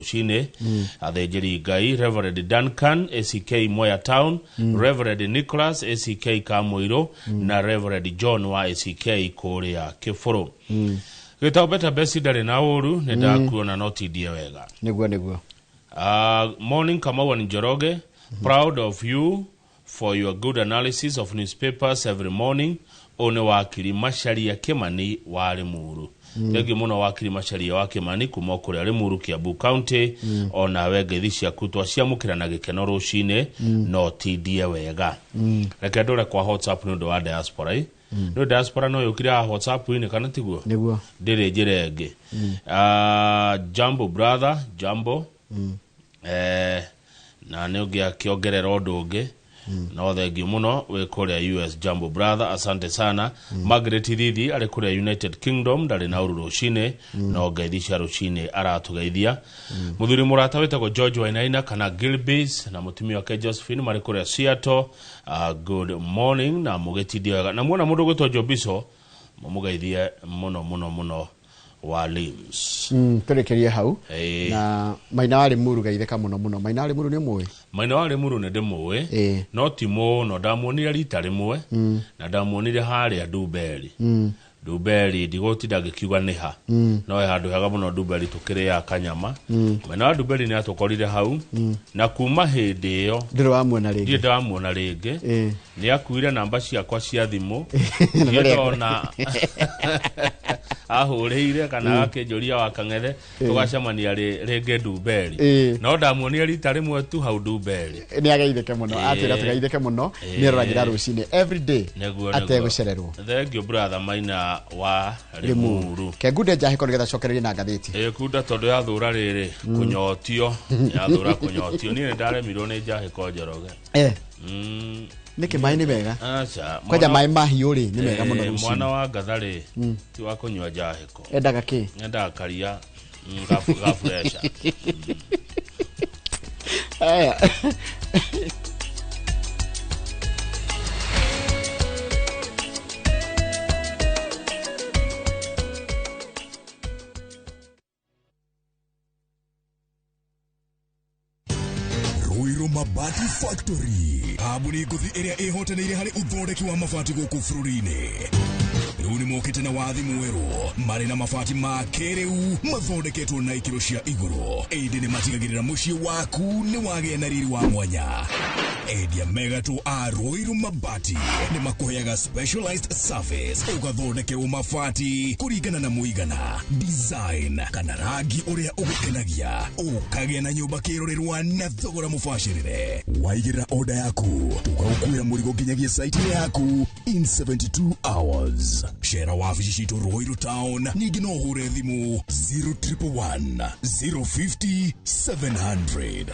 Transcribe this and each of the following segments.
Rũcinĩ athĩnjĩri Ngai Reverend Duncan ACK Moya Town, Reverend Nicholas ACK Kamũirũ na Reverend John wa ACK kũrĩa Kĩbũrũ. Gĩtao Beta Besi ndarĩ na ũru, nĩ ndakuona no tindie wega. Nĩguo nĩguo. Morning Kamau and Njoroge, proud of you for your good analysis of newspapers every morning. Ũyũ nĩ wakiri Macharia Kimani wa Limuru. Thengiũ mũno wakiri Macharia wa Kimani kuma kũrĩa Limuru, Kiambu County. Onawe ngeithi ciaku twaciamũkĩra na gĩkeno rũcinĩ no tindie wega. Reke ndũre kwa WhatsApp nĩ ũndũ wa diaspora ĩ. Nĩ diaspora no yũkire haha WhatsApp-inĩ kana tiguo? Nĩguo. Ndĩrĩ njĩra ĩngĩ. Jambo brother, jambo. Na nĩ ũngĩ akĩongerera ũndũ ũngĩ no thengiũ mũno wĩ kũrĩa US. Jambo brother, asante sana. Margaret Thithi arĩ kũrĩa United Kingdom, ndarĩ na ũru rũcinĩ no ngeithi cia rũcinĩ aratũgeithia. Mũthuri mũrata wĩtagwo George Wainaina kana Gilbis na mũtumia wake Josephine marĩ kũrĩa Seattle. Good morning na mũgĩtindia wega na muona mũndũ gwĩtwo Jobiso mũmũgeithie mũno mũno mũno wa Lims. Tũrĩkĩrie hau. Ĩĩ. Na Maina wa Limuru geithĩka mũno mũno. Maina wa Limuru nĩ ũmũĩ? Maina wa Limuru nĩ ndĩmũĩ. Ĩĩ. No ti mũno, ndamuonire rita rĩmwe na ndamuonire harĩa Ndumberi. Ndumberi ndigũtinda ngĩkiuga nĩ ha, no he handũ hega mũno Ndumberi tũkĩrĩaga kanyama. Maina wa Ndumberi nĩ atũkorire hau na kuma hĩndĩ ĩyo ndĩrĩ wamuona ndirĩ rĩngĩ. ndamuona rĩngĩ. Ĩĩ. Nĩ akuire namba ciakwa cia thimũ. Na ndirĩ ndũrĩ- ndona ahũrĩire kana akĩnjũria wa kang'ethe tũgacemania rĩngĩ Ndumberi. Ĩĩ. No ndamuonire rita rĩmwe tu hau Ndumberi. Nĩ ageithĩke mũno. Ĩĩ. Atwĩra tũgeithĩke mũno. Ĩĩ. Nĩ aroragĩra rũcinĩ every day nĩguo ategũcererwo. Thengiũ brother Maina wa Limuru. Kengunde njahĩko nĩgetha cokererie na ngathĩti. Ĩkunda tondũ yathũra rĩrĩ kũnyotio, yathũra kũnyotio. Niĩ nĩ ndaremirwo nĩ njahĩko Njoroge. Eh, nĩkĩ? Maĩ nĩ mega. Aca. Kwanja maĩ mahiũ rĩ nĩ mega mũno Mwana rũcinĩ. wa ngatha rĩ ti wa kũnyua njahĩko. Endaga kĩ? Nyendaga karia gabureca. Aya. Ruiru Mabati Factory, kambuni ngũthi ĩrĩa ĩhotanĩire harĩ ũthondeki wa mabati gũkũ bũrũri-inĩ, rĩu nĩ mokĩte na wathi mwerũ marĩ na mabati ma kĩrĩu mathondeketwo na ikĩro cia igũrũ, ĩndĩ nĩ matigagĩrĩra mũciĩ waku nĩ wagĩa na riri wa mwanya. Endia megatũ a Ruiru Mabati nĩ makũheaga specialized service, ũgathondekerwo mabati kũringana na mũigana, design kana rangi ũrĩa ũgũkenagia, ũkagĩa na nyũmba kĩrorerwa na thogora mũbacĩrĩre. Waigĩrĩra oda yaku tũgagũkuĩra mũrigo nginyagia site yaku in 72 hours. Cera wabici citũ Ruiru Town, ningĩ no ũhũre thimũ 0111 050 700.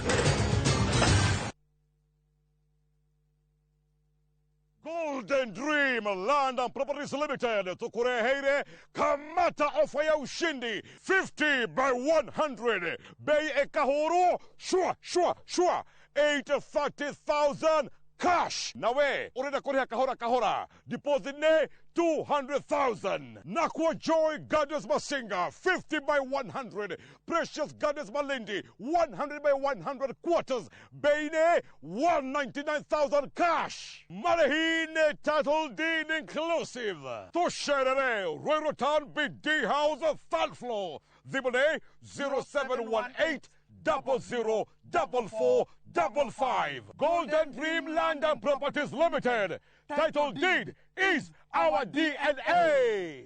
Golden Dream Land and Properties Limited tukureheire kamata ofa ya ushindi 50 by 100, bei ekahuru shua shua shua 830,000 cash. Nawe urenda kuriha kahora kahora, deposit ne 200,000. Nakwa Joy Gardens Masinga 50 by 100, Precious Gardens Malindi 100 by 100 quarters, bei ne 199,000 cash. Marehine title deed inclusive. Tusherere Ruiru Town BD House third floor. Thimũ nĩ 0718 00 44 55. Golden Dream Land and Properties Limited. Title deed is our DNA.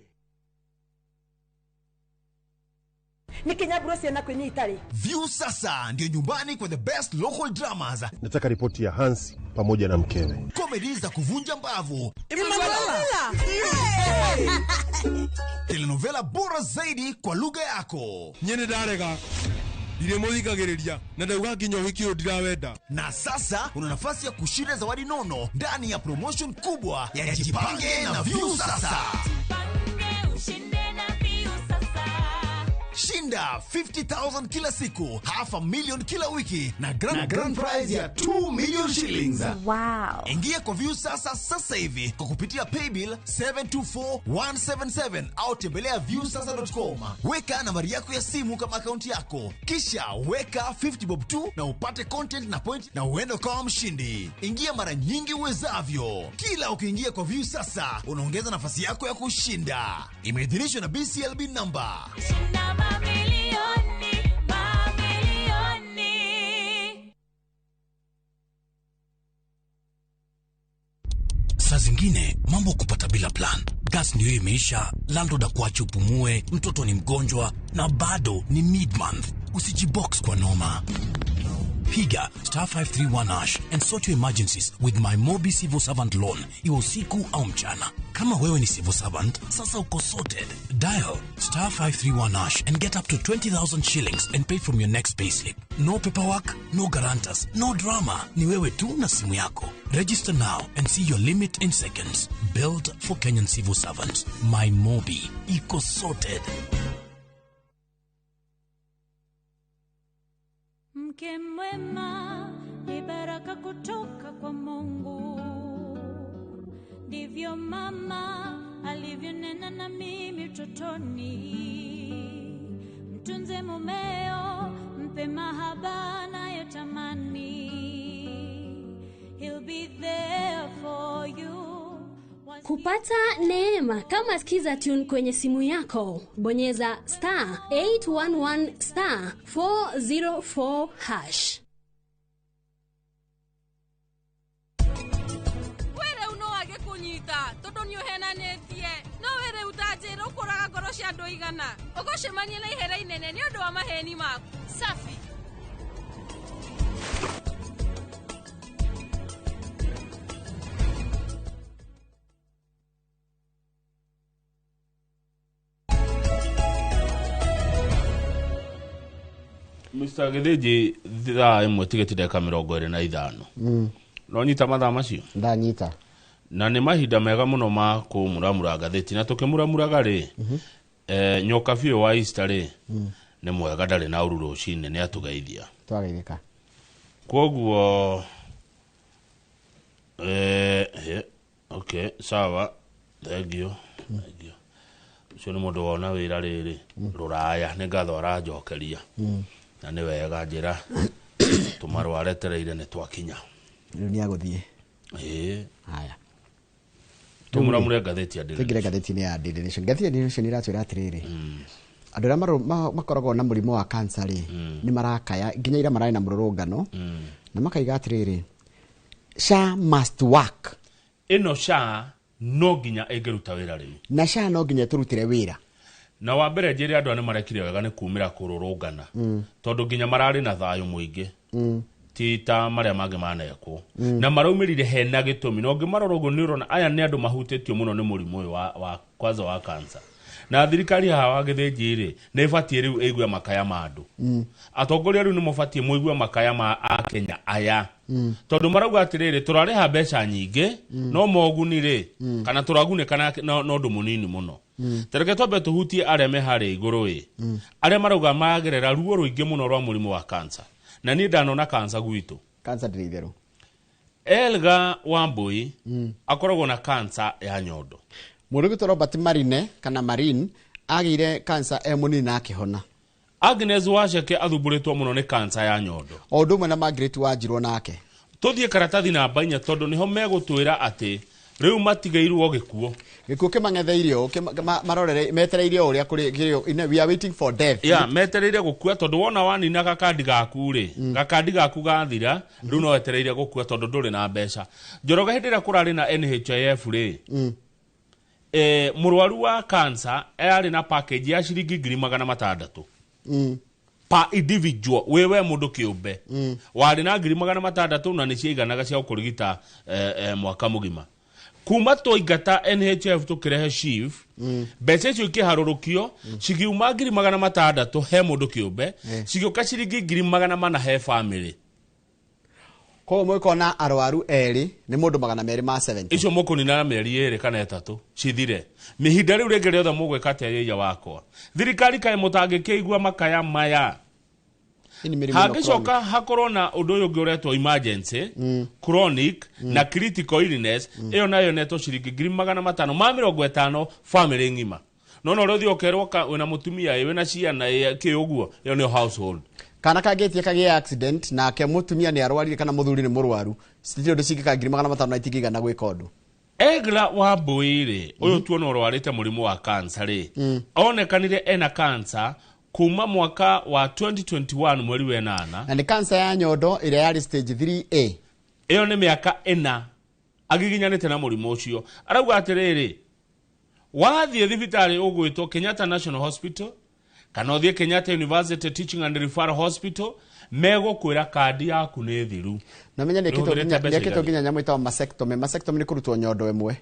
Nä kä nyambå ciana kwä itarä. View sasa ndio nyumbani kwa the best local dramas, Nataka ripoti ya Hansi pamoja na mkewe. Comedy za kuvunja mbavu, telenovela bora zaidi kwa lugha yako. Niĩ nĩ ndarega ndirĩ mũthikagĩrĩria na ndauga nginya ũhiki ũyũ ndirawenda. Na sasa una nafasi ya kushinda zawadi nono ndani ya promotion kubwa ya Jipange na View Sasa. Shinda 50,000 kila siku, 500,000 kila wiki na grand prize ya 2 million shillings. Wow. Ingia kwa Viusasa sasa hivi kwa kupitia paybill 724177 au tembelea viusasa.com. Weka nambari yako ya simu kama akaunti yako, kisha weka 50 bob tu na upate content na point na uende ukawa mshindi. Ingia mara nyingi uwezavyo. Kila ukiingia kwa Viusasa unaongeza nafasi yako ya kushinda. Imeidhinishwa na BCLB number. Shinda mamilioni, mamilioni. Saa zingine mambo kupata bila plan. Gas ndio imeisha, landlord akuache upumue, mtoto ni mgonjwa na bado ni mid-month. Usijibox kwa noma. Piga star 531 hash and sort your emergencies with my Mobi Civil Servant Loan, iwe usiku au mchana. Kama wewe ni civil servant, sasa uko sorted. Dial star 531 hash and get up to 20,000 shillings and pay from your next payslip. No paperwork, no guarantors, no drama. Ni wewe tu na simu yako. Register now and see your limit in seconds. Built for Kenyan civil servants. My Mobi. Iko sorted. Mke mwema ni baraka kutoka kwa Mungu, ndivyo mama alivyonena na mimi utotoni. Mtunze mumeo, mpe mahaba anayotamani. He'll be there for you. Kupata neema kama Skiza Tune kwenye simu yako, bonyeza star 811 star 404 hash. Were uno wage kunyita tondu ni uhenanitie no were utanjira ukuraga ngoro cia andu igana ugucemania na ihera inene ni undu wa maheni maku. Safi. Mr. Githinji, thaa ĩmwe tigĩti ndagĩka 25. No nyita mathaa macio? Ndanyita. Na nĩ mahinda mega mũno ma kũmuramura ngathĩti na tũkĩmuramuraga rĩ, nyoka biũ wa Easter rĩ, nĩ mwega ndarĩ na ũru rũcinĩ nĩ atũgeithia. Twageithĩka. Kwoguo okay, sawa, thank you. Thank you. Ũcio nĩ mũndũ wona wĩra rĩrĩ rũraya nĩ ngatho aranjokeria. Na nĩ wega njĩra tũmarũa aretereire nĩ twakinya. Rĩu nĩ agũthiĩ. Ĩĩ. Haya. Tũmuramure ngathĩti ya Daily. Tũingĩre ngathĩti-inĩ ya Daily Nation. Ngathĩti ya Daily Nation ĩratwĩra atĩrĩrĩ, andũ arĩa makoragwo na mũrimũ wa cancer rĩ, nĩ marakaya nginya ira mararĩ na mũrũrũngano na makaiga atĩrĩrĩ, SHA must work. Ĩno SHA no nginya ĩngĩruta wĩra rĩu. Na SHA no nginya ĩtũrutĩre wĩra. Na wa mbere njĩre andũ aya nĩ marekire wega nĩ kumĩra kũrũrũngana tondũ nginya mararĩ na thayũ mũingĩ ti ta marĩa mangĩ manekwo na maraumĩrire hena gĩtũmi na ũngĩmarora ũguo nĩ ũrona aya nĩ andũ mahutĩtio mũno nĩ mũrimũ ũyũ wa kwanza wa cancer. Na thirikari haha wa Gĩthĩnji rĩ nĩ ĩbatiĩ rĩu ĩigue makaya ma andũ. Atongoria rĩu nĩ mũbatiĩ mũigue makaya ma Akenya aya tondũ marauga atĩrĩrĩ tũrarĩha mbeca nyingĩ no moguni rĩ kana tũragunĩka na ũndũ mũnini mũno. Tareke twambe tũhutie arĩa me harĩa igũrũ ĩ arĩa marauga magerera ruo rũingĩ mũno rwa mũrimũ wa cancer. Na niĩ ndanona cancer gwitũ. Cancer ndĩrĩ itherũ. Elga Wambui akoragwo na cancer ya nyondo. Mũndũ ũgwĩtwo Robert Marine kana Marine agĩire cancer e mũnini na akĩhona. Agnes Waceke athumbũrĩtwo mũno nĩ cancer ya nyondo. O ũndũ ũmwe na Margaret Wanjirũ nake. Tũthiĩ karatathi namba 4 tondũ nĩho megũtwĩra atĩ rĩu matigĩirwo gĩkuũ. Gĩkuũ kĩmang'etheire ũũ, marorere metereire o ũrĩa kũrĩ, we are waiting for death. Yeah, metereire gũkua tondũ wona wanina gakandi gaku rĩ, gakandi gaku gathira, rĩu no wetereire gũkua tondũ ndũrĩ na mbeca. Njoroge hĩndĩ ĩrĩa kũrarĩ na NHIF rĩ, mũrwaru wa cancer arĩ na package ya ciringi 600,000. Pa individual wewe mũndũ kĩũmbe warĩ na 600,000 na nĩ ciaiganaga cia gũkũrigita mwaka mũgima. Kuma twaingata NHIF tũkĩrehe SHIF, mbeca icio ikĩharũrũkio cikiuma 600,000 he mũndũ kĩũmbe, cigĩũka ciringi 400,000 he family. Koguo mũgĩkorwo arwaru erĩ nĩ mũndũ 270. Icio mũkũnina na mĩeri 2 kana 3 cithire. Mihinda rĩu rĩngĩ rĩothe mũgwĩka atĩa yĩia wakwa. Thirikari kaĩ mũtangĩkĩigua makaya maya. Hangĩcoka hakorwo na ũndũ ũyũ ũngĩ ũretwo emergency, chronic na critical illness, ĩyo nayo netwo ciringi 550 family ng'ima. No no rĩu ũkerwo wĩna mũtumia wĩna ciana kĩ ũguo, ĩyo nĩyo household. Kana kangĩtie kagĩa accident nake mũtumia nĩ arwarire kana mũthuri nĩ mũrwaru, citirĩ ũndũ cingĩka 500 na itingĩigana gwĩka ũndũ. Egla wa Mbui-rĩ, ũyũ tuona ũrwarĩte mũrimũ wa cancer rĩ, onekanire ena cancer kuma mwaka wa 2021 mweri wa 8. Na nĩ cancer ya nyondo ĩrĩa yarĩ stage 3A. Ĩyo nĩ mĩaka 4 agiginyanĩte na mũrimũ ũcio. Arauga atĩrĩrĩ, wathiĩ thibitarĩ ũgwĩtwo Kenyatta National Hospital kana ũthiĩ Kenyatta University Teaching and Referral Hospital, megũkwĩra kandi yaku nĩ thiru. Na menya nĩkĩtwo nginya nyamũ ĩtagwo mastectomy. Mastectomy nĩ kũrutwo nyondo ĩmwe.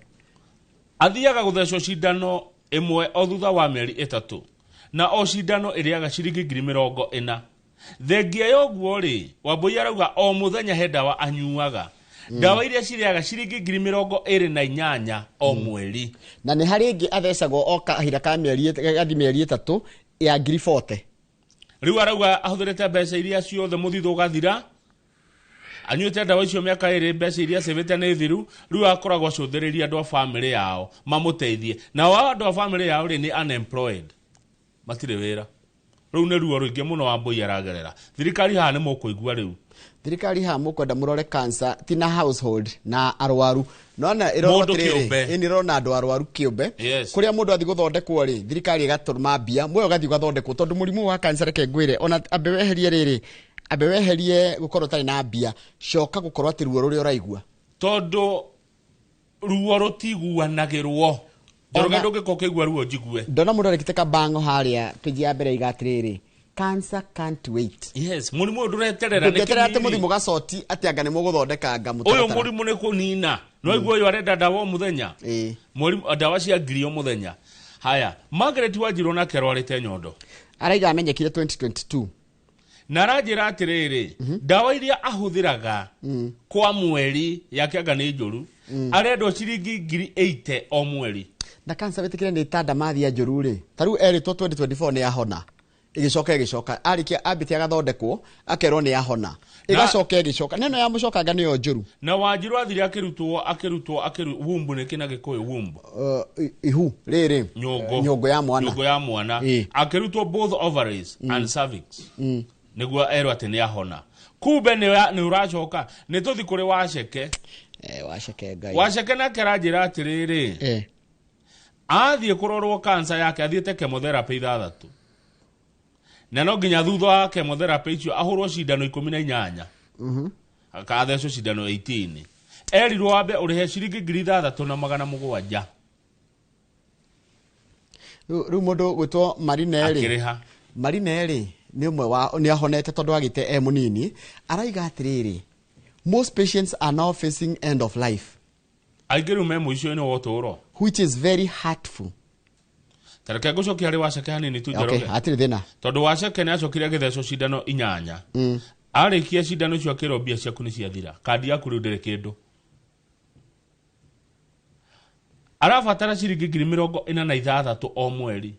Athiaga gũthecwo cindano ĩmwe o thutha wa mĩeri 3, na o cindano ĩrĩaga ciringi 40,000. Thengia ya ũguo rĩ, Wambui arauga o mũthenya he ndawa anyuaga. Ndawa iria cirĩaga ciringi 28,000 o mweri. Na nĩ harĩ ĩngĩ athecagwo o kahinda ka mĩeri gathi mĩeri 3 ya 40,000. Rĩu arauga ahũthĩrĩte mbeca iria ciothe mũthithũ ũgathira, anyuĩte ndawa icio mĩaka 2, mbeca iria acĩvĩte nĩ thiru. Rĩu akoragwo acũthĩrĩria andũ a famĩlĩ yao mamũteithie. Nao andũ a famĩlĩ yao rĩ nĩ unemployed, matirĩ wĩra. Rĩu nĩ ruo rũingĩ mũno Wambui aragerera. Thirikari haha nĩ mũkũigua rĩu. Thirikari haha mũkwenda mũrore cancer ti na household na arwaru. Nona ĩrorwo atĩrĩrĩ, ĩni ĩrona andũ arwaru kĩũmbe. Kũrĩa mũndũ athiĩ gũthondekwo rĩ, thirikari ĩgatũma mbia, muoyo ũgathiĩ ũgathondekwo tondũ mũrimũ wa cancer reke ngwĩre, ona ambe weherie rĩrĩ, ambe weherie gũkorwo ũtarĩ na mbia, coka gũkorwo atĩ ruo rũrĩa ũraigua. Tondũ ruo rũtiguanagĩrwo. Njoroge ndũngĩkorwo ũkĩigua ruo njigue. Ndona mũndũ arĩkĩte kabango harĩa page ya mbere iga atĩrĩrĩ, cancer can't wait. Yes, mũrimũ ũyũ ndũreterera. Ndũngeterera atĩ mũthiĩ mũgacoti atĩ anga nĩ mũgũthondeka mũtaratara. Ũyũ mũrimũ nĩ kũnina. No igua ũyũ arenda ndawa o mũthenya. Mũrimũ ndawa cia 1,000 o mũthenya. Haya, Margaret Wanjiru nake arwarĩte nyondo. Araiga amenyekire 2022. Na aranjĩra atĩrĩrĩ, ndawa iria ahũthĩraga kwa mweri yake anga nĩ njũru, arendwo ciringi 80,000 o mweri. Na cancer wĩtĩkĩre nĩ ta ndamathia njũru rĩ, ta rĩu erĩtwo 2024 nĩ ahona. Ĩgĩcoka arĩkia ambĩte agathondekwo akerwo nĩ ahona, ĩgacoka ĩgĩcoka neno ya mũcokanga nĩyo njũru. Na Wanjiru athire akĩrutwo wumbu nĩ kĩna Gĩkũyũ wumbu, ihu rĩrĩ nyũngũ ya mwana, nyũngũ ya mwana, akĩrutwo both ovaries and cervix nĩguo erwo atĩ nĩ ahona. Kumbe nĩ ũracoka. Nĩ tũthi kũrĩ Waceke. Waceke Ngai. Waceke nake aranjĩra atĩrĩrĩ, athiĩ kũrorwo cancer yake athiĩte chemotherapy 6, na no nginya thutha wa chemotherapy icio ahũrwo cindano 18, akathecwo cindano 18. Erirwo wambe ũrĩhe ciringi 6,700. Rĩu mũndũ gwĩtwo Marine rĩ, Marine rĩ nĩ ũmwe wa nĩ ahonete tondũ agĩte e mũnini. Araiga atĩrĩrĩ, most patients are now facing end of life. Aingĩ rĩu me mũico-inĩ wa ũtũũro, which is very hurtful. Tareke ngũcokia harĩ Waceke hanini tu Njoroge. Okay, hatirĩ thĩna. Tondũ Waceke nĩ acokire agĩthecwo cindano 8. Arĩkia cindano icio akĩrwo mbia ciaku nĩ ciathira, kandi yaku rĩu ndĩrĩ kĩndũ. Arabatara ciringi 46,000 o mweri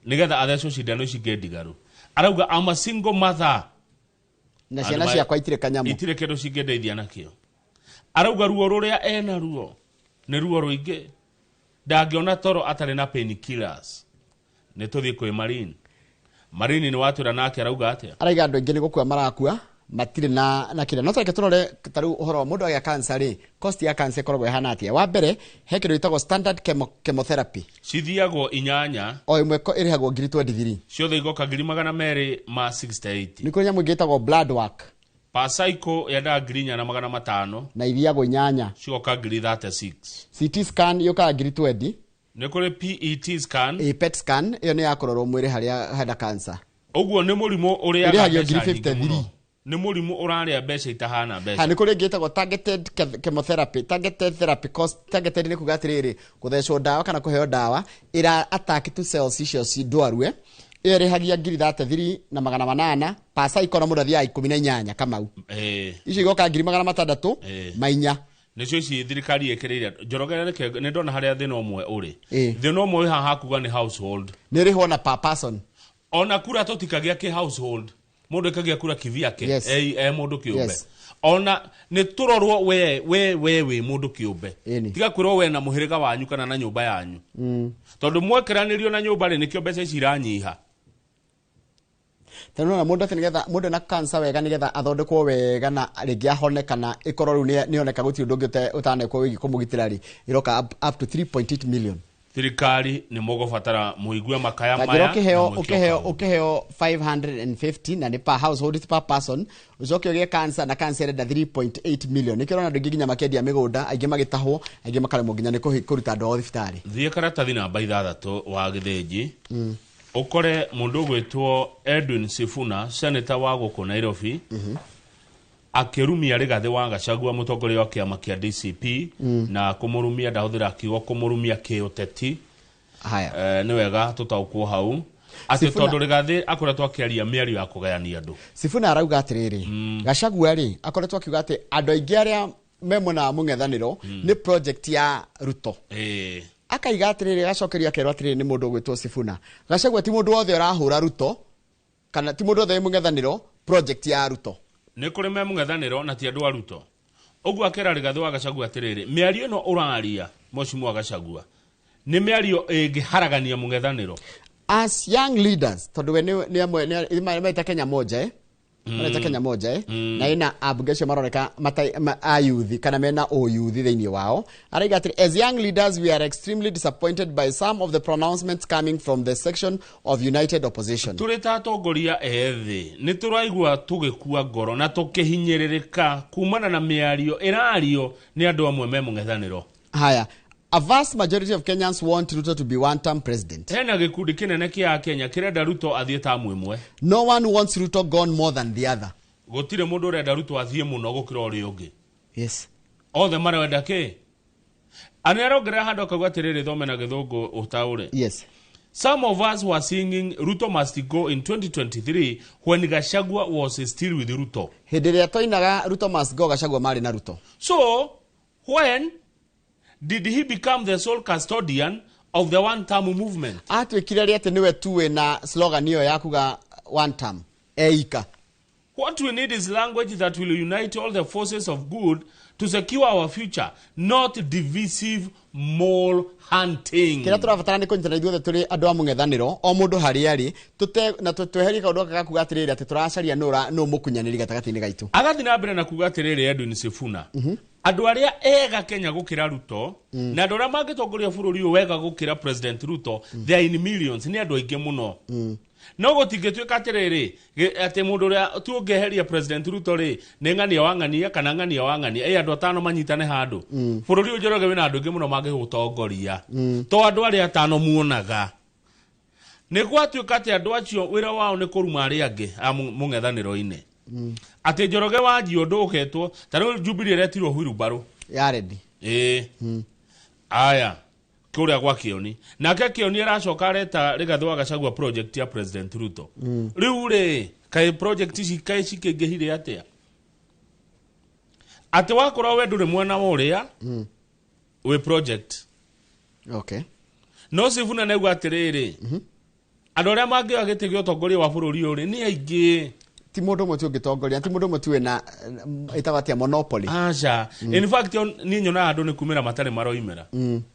nĩgetha athecwo cindano ici ingĩ ndigaru. Arauga I'm a single mother, na ciana ciakwa itirĩ kanyamũ, itirĩ kĩndũ cingĩndeithia nakĩo. Arauga ruo rũrĩa ena ruo nĩ ruo rũingĩ, ndangĩona toro atarĩ na painkillers. Nĩ tũthiĩ kwĩ Marine. Marine nĩ watwĩra nake arauga atĩa? Arauga andũ aingĩ nĩ gũkua marakua, matirĩ na kĩrĩa. No tareke tũrore ta rĩu ũhoro wa mũndũ agĩa cancer rĩ, cost ya cancer ĩkoragwo ĩhana atĩa? Wa mbere he kĩndũ gĩtagwo standard chemotherapy. Cithiagwo 8, o ĩmwe ĩrĩhagwo 23,000, ciothe igoka 268. Nĩ kũrĩ nyamũ ĩngĩ ĩtagwo blood work. Per cycle yendaga 4,500 na ithiagwo 8, cigoka 36,000. CT scan yũkaga 20,000. Nĩ kũrĩ PET scan. PET scan ĩyo nĩ ya kũrorwo mwĩrĩ harĩa hena cancer. Ũguo nĩ mũrimũ ũrĩaga Ĩrĩhagio mbeca nyingĩ 53,000. mũno. Nĩ mũrimũ ũrarĩa mbeca itahana mbeca. Nĩ kũrĩ ĩngĩ ĩtagwo targeted chemotherapy. Targeted therapy cost, targeted nĩ kuga atĩrĩrĩ, gũthecwo ndawa kana kũheo ndawa ĩra attack tu cells icio ci ndwarue. Ĩyo ĩrĩhagia 33,800 per cycle na mũndũ athiaga 18 Kamau. Icio igoka 600,000 mainya. Nĩcio ici thirikari ĩkĩrĩire. Njoroge, reke nĩ ndona harĩa thĩna ũmwe ũrĩ. Thĩna ũmwe wĩ haha kuga nĩ household. Nĩ ĩrĩhwo na per person. Ona kura tũtikagia kĩ household, mũndũ ĩkagia kura kivyake. Yes. E mũndũ kĩũmbe. Yes. Ona nĩ tũrorwo we wĩ mũndũ kĩũmbe. Tiga kwĩrwo we na mũhĩrĩga wanyu kana na nyũmba yanyu. Tondũ mwekĩranĩrio na nyũmba rĩ, nĩkĩo mbeca ici iranyiha. Tondũ nĩwona mũndũ atĩ nĩgetha mũndũ ena cancer wega, nĩgetha athondekwo wega na rĩngĩ ahone kana ĩkorwo rĩu nĩoneka gũtirĩ ũndũ ũngĩ ũtanekwo wĩgiĩ kũmũgitĩra rĩ, ĩroka up to 3.8 million. Thirikari nĩ mũgũbatara mũigue makaya Ta njĩra maya ũkĩheo na mwĩke ũkĩheo ũkaũndũ. Ũkĩheo 550 na nĩ per household, ti per person, ũcoke ũgĩe cancer na cancer ĩrenda 3.8 million. Nĩkĩo ũrona andũ aingĩ nginya makĩendia mĩgũnda, aingĩ magĩtahwo, aingĩ makaremwo nginya nĩ kũruta andũ ao thibitarĩ. Thiĩ karatathi namba 6 wa gĩthĩnji, ũkore mũndũ ũgwĩtwo Edwin Sifuna, senator wa gũkũ Nairobi, akĩrumia Rigathĩ wa Gachagua, mũtongoria wa kĩama kĩa DCP. Na kũmũrumia, ndahũthĩra kiugo kũmũrumia kĩũteti. Haya. Nĩ wega tũtaũkwo hau atĩ tondũ Rigathĩ akoretwo akĩaria mĩario ya kũgayania andũ. Sifuna arauga atĩrĩrĩ, Gachagua rĩ akoretwo akiuga atĩ andũ aingĩ arĩa me mwena wa mũng'ethanĩro nĩ project ya Ruto. Akaiga atĩrĩrĩ, agacokerio akerwo atĩrĩrĩ nĩ mũndũ ũgwĩtwo Sifuna, Gachagua ti mũndũ wothe ũrahũra Ruto kana ti mũndũ wothe wĩ mũng'ethanĩro project ya Ruto. Nĩ kũrĩ me mũng'ethanĩro na ti andũ a Ruto. Ũguo akera Rigathĩ wa Gachagua atĩrĩrĩ, mĩario ĩno ũraria, mheshimiwa Gachagua, nĩ mĩario ĩngĩharagania mũng'ethanĩro. As young leaders, tondũ we nĩ amwe nĩ maita Kenya moja, maraita Kenya moja, na ina ambunge acio maroneka a youth kana mena ũyuthi thĩinĩ wao. Araiga atĩrĩ, as young leaders we are extremely disappointed by some of the pronouncements coming from the section of united opposition. Tũrĩ ta atongoria ethĩ nĩ tũraigua tũgĩkua ngoro na tũkĩhinyĩrĩrĩka kumana na mĩario ĩrario nĩ andũ amwe me mũng'ethanĩro. Haya, a vast majority of Kenyans want Ruto to be one term president. Hena gĩkundi kĩnene kĩa Akenya kĩrenda Ruto athiĩ tamu ĩmwe. No one wants Ruto gone more than the other. Gũtirĩ mũndũ ũrenda Ruto athiĩ mũno gũkĩra ũrĩa ũngĩ. Othe marenda kĩ ana arongerera handũ akauga atĩrĩrĩ, thome na gĩthũngũ ũtaũre. Yes. Some of us were singing Ruto must go in 2023 when Gachagua was still with Ruto. Hĩndĩ ĩrĩa twainaga Ruto must go, Gachagua marĩ na Ruto. So when did he become the sole custodian of the one term movement? Atuĩkire rĩ atĩ nĩwe tu wĩna slogan ĩyo ya kuga one term eika? What we need is language that will unite all the forces of good to secure our future, not divisive mole hunting. Kĩrĩa tũrabatara nĩ kũnyitana ithuothe tũrĩ andũ a mũng'ethanĩro, o mũndũ harĩa arĩ, tũte na tweherie kaũndũ gaka gakuga atĩrĩrĩ atĩ tũracaria nũ mũkunyanĩri gatagatĩ-inĩ gaitũ. Agathiĩ na mbere na kuga atĩrĩrĩ Edwin Sifuna, andũ arĩa ega Kenya gũkĩra Ruto na andũ arĩa mangĩtongoria bũrũri ũyũ wega gũkĩra President Ruto, they are in millions, nĩ andũ aingĩ mũno. No gũtingĩtuĩka atĩrĩrĩ atĩ mũndũ ũrĩa tu ũngĩeheria President Ruto rĩ nĩ ng'ania wa ng'ania kana ng'ania wa ng'ania, ĩ andũ atano manyitane handũ. Bũrũri ũyũ, Njoroge, wĩna andũ aingĩ mũno mangĩgũtongoria, to andũ arĩa atano muonaga. Nĩ gwatuĩka atĩ andũ acio wĩra wao nĩ kũruma arĩa angĩ a mũng'ethanĩro-inĩ, atĩ Njoroge wanjia ũndũ ũketwo ta rĩu Jubilee ĩretirwo huirubarũ ya ready. Ĩĩ, aya kũrĩa gwa Kĩoni, nake Kĩoni aracoka areta Rigathĩ wa Gachagua project ya President Ruto. Rĩu rĩ, kaĩ project ici kaĩ cikĩingĩhire atĩa atĩ wakorwo we ndũrĩ mwena wa ũrĩa wĩ project? No Sifuna nĩguo atĩrĩrĩ, andũ arĩa mangĩoya gĩtĩ gĩa ũtongoria wa bũrũri ũyũ rĩ nĩ aingĩ. Ti mũndũ ũmwe tu ũngĩtongoria, ti mũndũ ũmwe tu wĩna ĩtagwo atĩa, monopoly. Aca, in fact niĩ nyonaga andũ nĩ kumĩra matarĩ maroimĩra.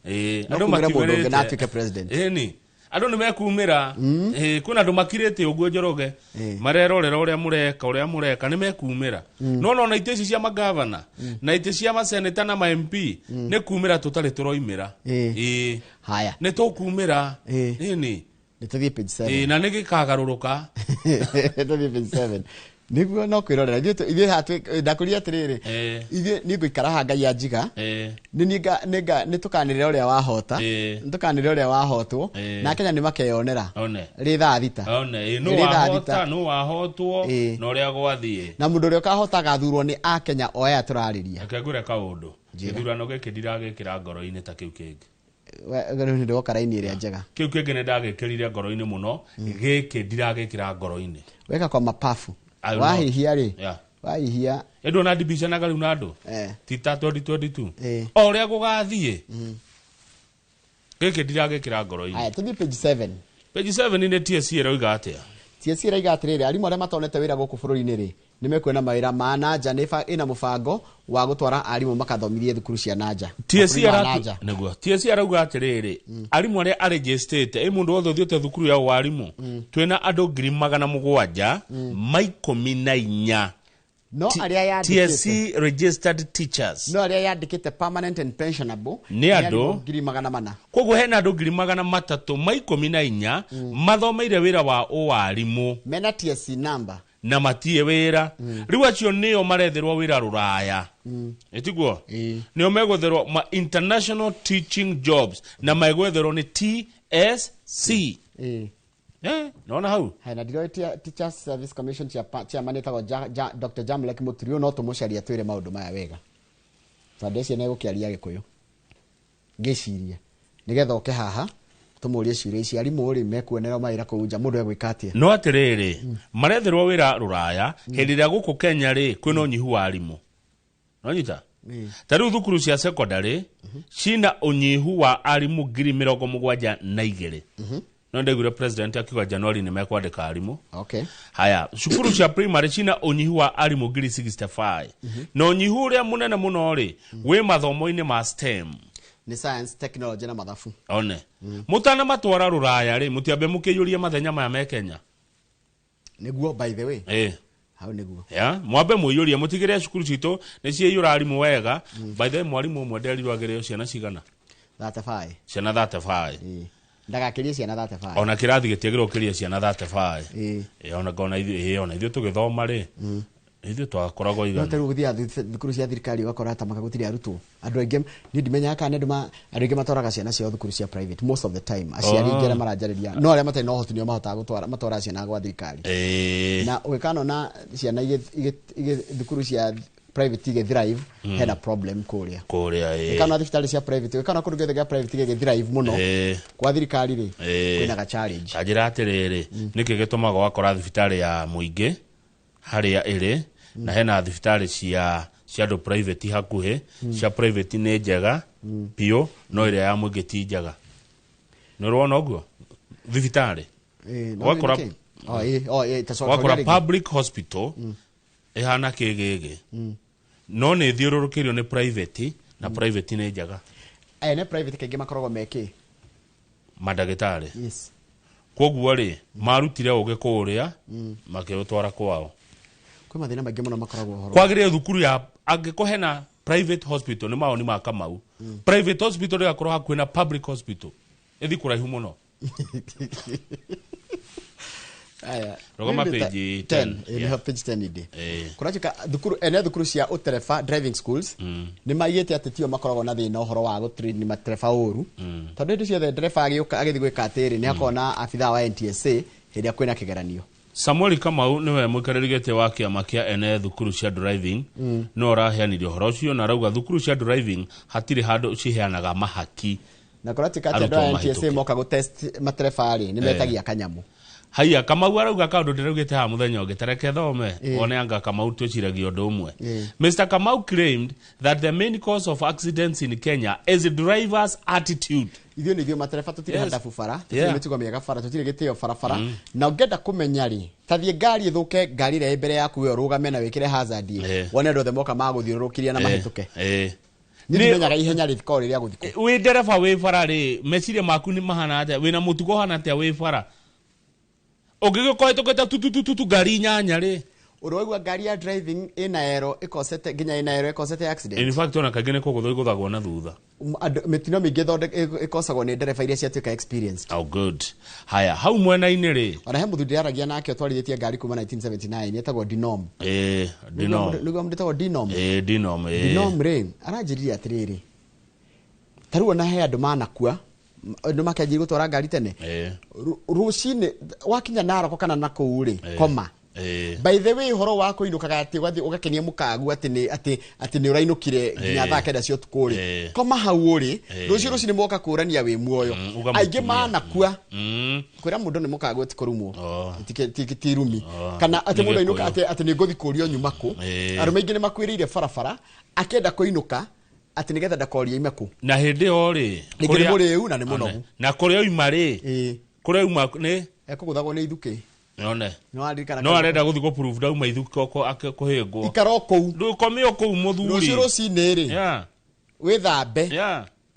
Ĩĩ, No andũ kumĩra mũndũ ũngĩ matiumĩrĩte. na atuĩke president. Ĩni andũ nĩ mekumĩra. Ĩĩ, kwĩna andũ makirĩte ũguo, Njoroge, marerorera ũrĩa mũreka, ũrĩa mũreka, nĩ mekumĩra. No nona itĩ ici cia magavana na itĩ cia maseneta na ma MP nĩ kumĩra tũtarĩ tũroimĩra. Ĩĩ. Haya. Nĩ tũkumĩra. Ĩni. Nĩ tũthiĩ page 7. Ĩĩ, na nĩ gĩkagarũrũka. Tũthiĩ page 7 nĩguo no kwĩrorera. Ithuĩ haha ndakũria atĩrĩrĩ, ithuĩ niĩ ngũikara haha Ngai anjiga, nĩ niĩ nĩ tũkanĩrĩra ũrĩa wahota, nĩ tũkanĩrĩra ũrĩa wahotwo, na Kenya nĩ makeyonera One. rĩ thaa 6. One, ĩĩ, nũ Rĩ thaa wahota, 6. nũ wahotwo na ũrĩa gwathiĩ. Na mũndũ ũrĩa ũkahota agathurwo nĩ akenya o aya tũrarĩria. Reke ngwĩre kaũndũ. Njĩra. Gĩthurano gĩkĩ ndiragĩkĩra ngoro-inĩ ta kĩu kĩngĩ. Ndoka raini ĩrĩa njega. Kĩu kĩngĩ nĩ ndagĩkĩrire ngoro-inĩ mũno, gĩkĩ ndiragĩkĩra ngoro-inĩ. Weka kwa mapafu. Wahihia rĩ. Wahihia. Ĩndũ na ndibicanaga rĩu na andũ. Ti ta 2022. O ũrĩa gũgathiĩ. Gĩkĩ ndiragĩkĩra ngoro-inĩ. Aya, tũthiĩ page 7. Page 7 nĩ TSC ĩroiga atĩa? TSC ĩroiga atĩrĩrĩ, arimũ arĩa matonete wĩra gũkũ bũrũri-inĩ rĩ, nĩ mekuona mawĩra ma nanja, nĩ ĩna mũbango wa gũtwara arimũ makathomithie thukuru cia nanja. TSC nĩguo. TSC arauga atĩrĩrĩ, arimũ arĩa arejestĩte, ĩ mũndũ wothe ũthiĩte thukuru ya warimũ, twĩna andũ 714. No arĩa yandĩkĩte TSC registered teachers. No arĩa yandĩkĩte permanent and pensionable nĩ andũ 400. Koguo hena andũ 314 mathomeire wĩra wa ũwarimũ. Mena TSC number. Na matie wĩra. Rĩu acio nĩo maretherwo wĩra rũraya. Ĩtiguo? Nĩo megwetherwo ma international teaching jobs na megwetherwo nĩ TSC. Naona hau? Hena ndiroĩ Teachers Service Commission chairman etagwo Dr. Jamlek Muturi, no tũmũcaria twĩre maũndũ maya wega. Tondũ eci nĩ egũkĩaria Gĩkũyũ. Ngĩciria nĩgetha oke haha tũmũrie ciũria ici, arimũ rĩ mekuonerwo mawĩra kũu nja, mũndũ egwĩka atĩa? No atĩrĩrĩ, maretherwo wĩra rũraya, hĩndĩ ĩrĩa gũkũ Kenya rĩ kwĩna ũnyihu wa arimũ. Nonyita? Ta rĩu thukuru cia secondary cina ũnyihu wa arimũ 72,000. No ndaiguire president akiuga January nĩ mekwandĩka arimũ. Okay. Haya, cukuru cia primary cina ũnyihu wa arimũ 65,000. Na ũnyihu ũrĩa mũnene mũno rĩ wĩ mathomo-inĩ ma STEM. Ni science, technology na mathabu. One. Mutana matwara rũraya rĩ, mũtiambe mũkĩiyũrie mathenya maya me Kenya. Nĩguo, by the way. Hau nĩguo. Ya, mwambe mũiyũrie, mũtigĩrĩre cukuru citũ nĩ ciaiyũra arimũ wega. By the way, mwarimũ ũmwe nderirwo agĩrĩo ciana cigana? 35. Ciana 35. Ndagakĩrie ciana 35. Ona kĩrathi gĩtiagĩrĩirwo gũkĩria ciana 35. Ona ngona ithuĩ, ona ithuĩ tũgĩthoma rĩ, ithuĩ twakoragwo igana. No ta rĩu ũgĩthiaga thukuru cia thirikari ũgakora ta maka gũtirĩ arutwo. Andũ aingĩ niĩ ndimenyaga kana andũ aingĩ matwaraga ciana ciao thukuru cia private most of the time. Aciari aingĩ arĩa maranjarĩria, no arĩa matarĩ na ũhoti nĩo mahotaga gũtwara, matwaraga ciana gwa thirikari. Na ũgĩkana na ciana thukuru cia private igĩthrive, hena problem kũrĩa. Kũrĩa, Ũkana thibitarĩ cia private, ũkana kũndũ guothe gĩa private gĩgĩthrive mũno. Kwa thirikari rĩ, kwĩna ga challenge. Ta njĩra atĩrĩrĩ, nĩkĩ gĩtũmaga ũgakora thibitarĩ ya mũingĩ harĩa ĩrĩ, na hena thibitarĩ cia andũ private hakuhĩ, cia private nĩ njega biũ, no ĩrĩa ya mũingĩ ti njega. Nĩ ũrona ũguo? Thibitarĩ. Ũgakora public hospital ĩhana kĩgĩgĩ, no nĩ ĩthiũrũrũkĩirio nĩ private, na private nĩ njega. Ene private kaingĩ makoragwo mekĩ? Mandagĩtarĩ. Yes. Koguo rĩ, marutire ũgĩ kũrĩa, makĩũtwara kwao. Kwĩ mathĩna maingĩ mũno makoragwo ũhoro. Kwagĩrĩire thukuru ya angĩkorwo hena private hospital, nĩ mawoni ma Kamau. Private hospital ĩgakorwo hakuhĩ na public hospital. Ĩthiĩ kũraihu mũno. Aya. Rũgama page 10. Nĩho page 10 ĩndĩ. Kũratuĩka thukuru, ene thukuru cia ũtereba driving schools, nĩ maigĩte atĩ tio makoragwo na thĩna ũhoro wa gũtrain matereba ũru. Tondũ hĩndĩ ciothe ndereba agĩũka agĩthiĩ gwĩka atĩrĩ, nĩ akoragwo na abithaa wa NTSA hĩndĩ ĩrĩa kwĩna kĩgeranio. Samuel Kamau nĩwe mũikarĩri gĩtĩ wa kĩama kĩa ene thukuru cia driving, no ũraheanire ũhoro ũcio na arauga thukuru cia driving hatirĩ handũ ciheanaga mahaki. Na kũratuĩka atĩ andũ a NTSA moka gũtest matereba rĩ, nĩ metagia kanyamũ. Haiya, Kamau arauga kaũndũ ndĩraugĩte haha mũthenya ũngĩ, ta reke thome, wone anga Kamau twĩciragia ũndũ ũmwe. Mr. Kamau claimed that the main cause of accidents in Kenya is the driver's attitude. Ithuĩ nĩ ithuĩ matereba tũtirĩ handabu bara, tũtirĩ mĩtugo mĩega bara, tũtirĩ gĩtĩo barabara. Na ũngĩenda kũmenya rĩ, ta thiĩ ngari ĩthũke, ngari ĩrĩa ĩ mbere yaku we ũrũgame na wĩkĩre hazard ĩ, wone andũ othe moka magũthiũrũrũkĩria na mahĩtũke. Niĩ ndimenyaga ihenya rĩkoragwo rĩrĩa gũthiĩ kũ. Wĩ ndereba wĩ bara rĩ, meciria maku nĩ mahana atĩa? Wĩna mũtugo ũhana atĩa wĩ bara? Ũngĩgĩkorwo ĩtũkĩte tutututu ngari inyanya rĩ. Ũraigua ngari ya driving ĩna ero ĩkosete nginya ĩna ero ĩkosete accident. In fact ona kaingĩ nĩ kũgũthwo ĩgũthagwo na thutha. Mĩtino mĩingĩ ĩkosagwo nĩ ndereba iria ciatuĩka experienced. Oh good. Haya, hau mwena-inĩ rĩ. Ona he mũthuri ndĩraragia nake ũtwarithĩtie ngari kuma 1979 etagwo Dinom. Dinom. Nĩguo mũndũ Dinom. Dinom. Dinom rĩ, aranjĩrire atĩrĩrĩ. Ta rĩu ona he andũ manakua, andũ makĩanjia gũtwara ngari tene. Rũcinĩ wakinya Narok kana nakũu rĩ, koma. By the way horo wa kũinũkaga atĩ ũgathiĩ ũgakenia mũkagu atĩ nĩ atĩ atĩ nĩ ũrainũkire nginya thaa 9 cia ũtukũ rĩ, koma hau ũrĩ, rũciũ rũcinĩ moka kũrania wĩ muoyo. Aingĩ manakua kwĩra mũndũ nĩ mũkagu ti kũrumwo, ti rumi, kana atĩ mũndũ ainũka atĩ nĩ ngũthiĩ kũrio nyuma kũ. Arũme aingĩ nĩ makuĩrĩire barabara akĩenda kũinũka atĩ nĩgetha ndakorie ime kũ. Na hĩndĩ ĩyo rĩ, ningĩ nĩ mũrĩu na nĩ mũnogu, na kũrĩa oima rĩ, kũrĩa oima nĩ ekũgũthagwo nĩ ithukĩ. None. No arenda gũthiĩ gũ prove ndauma ithukĩ kũhĩngwo. Ikara o kũu. Ndũkome o kũu mũthuri. Rũciũ rũcinĩ rĩ, wĩthambe,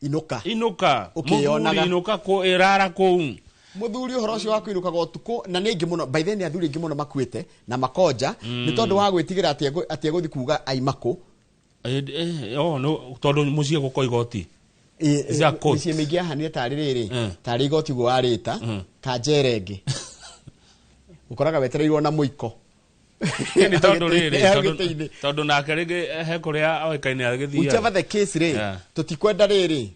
inũka. Inũka. Ũkĩyonaga. Mũthuri inũka kũ ĩrara kũu. Mũthuri ũhoro ũcio wa kũinũkaga ũtukũ, na nĩ aingĩ mũno, by then nĩ athuri aingĩ mũno makuĩte na makonja nĩ tondũ wa gwĩtigĩra atĩ egũthiĩ kuga aima kũ. Tondũ mũciĩ gũko igoti. Mĩciĩ mĩingĩ yahanire tarĩ rĩrĩ, tarĩ igoti guo warĩta, ka njera ĩngĩ. Ũkoraga wetereirwo na mũiko. Nĩ tondũ rĩrĩ, tondũ nake rĩngĩ he kũrĩa oĩkaine agĩthiaga. Whichever the case rĩ, tũtikwenda rĩrĩ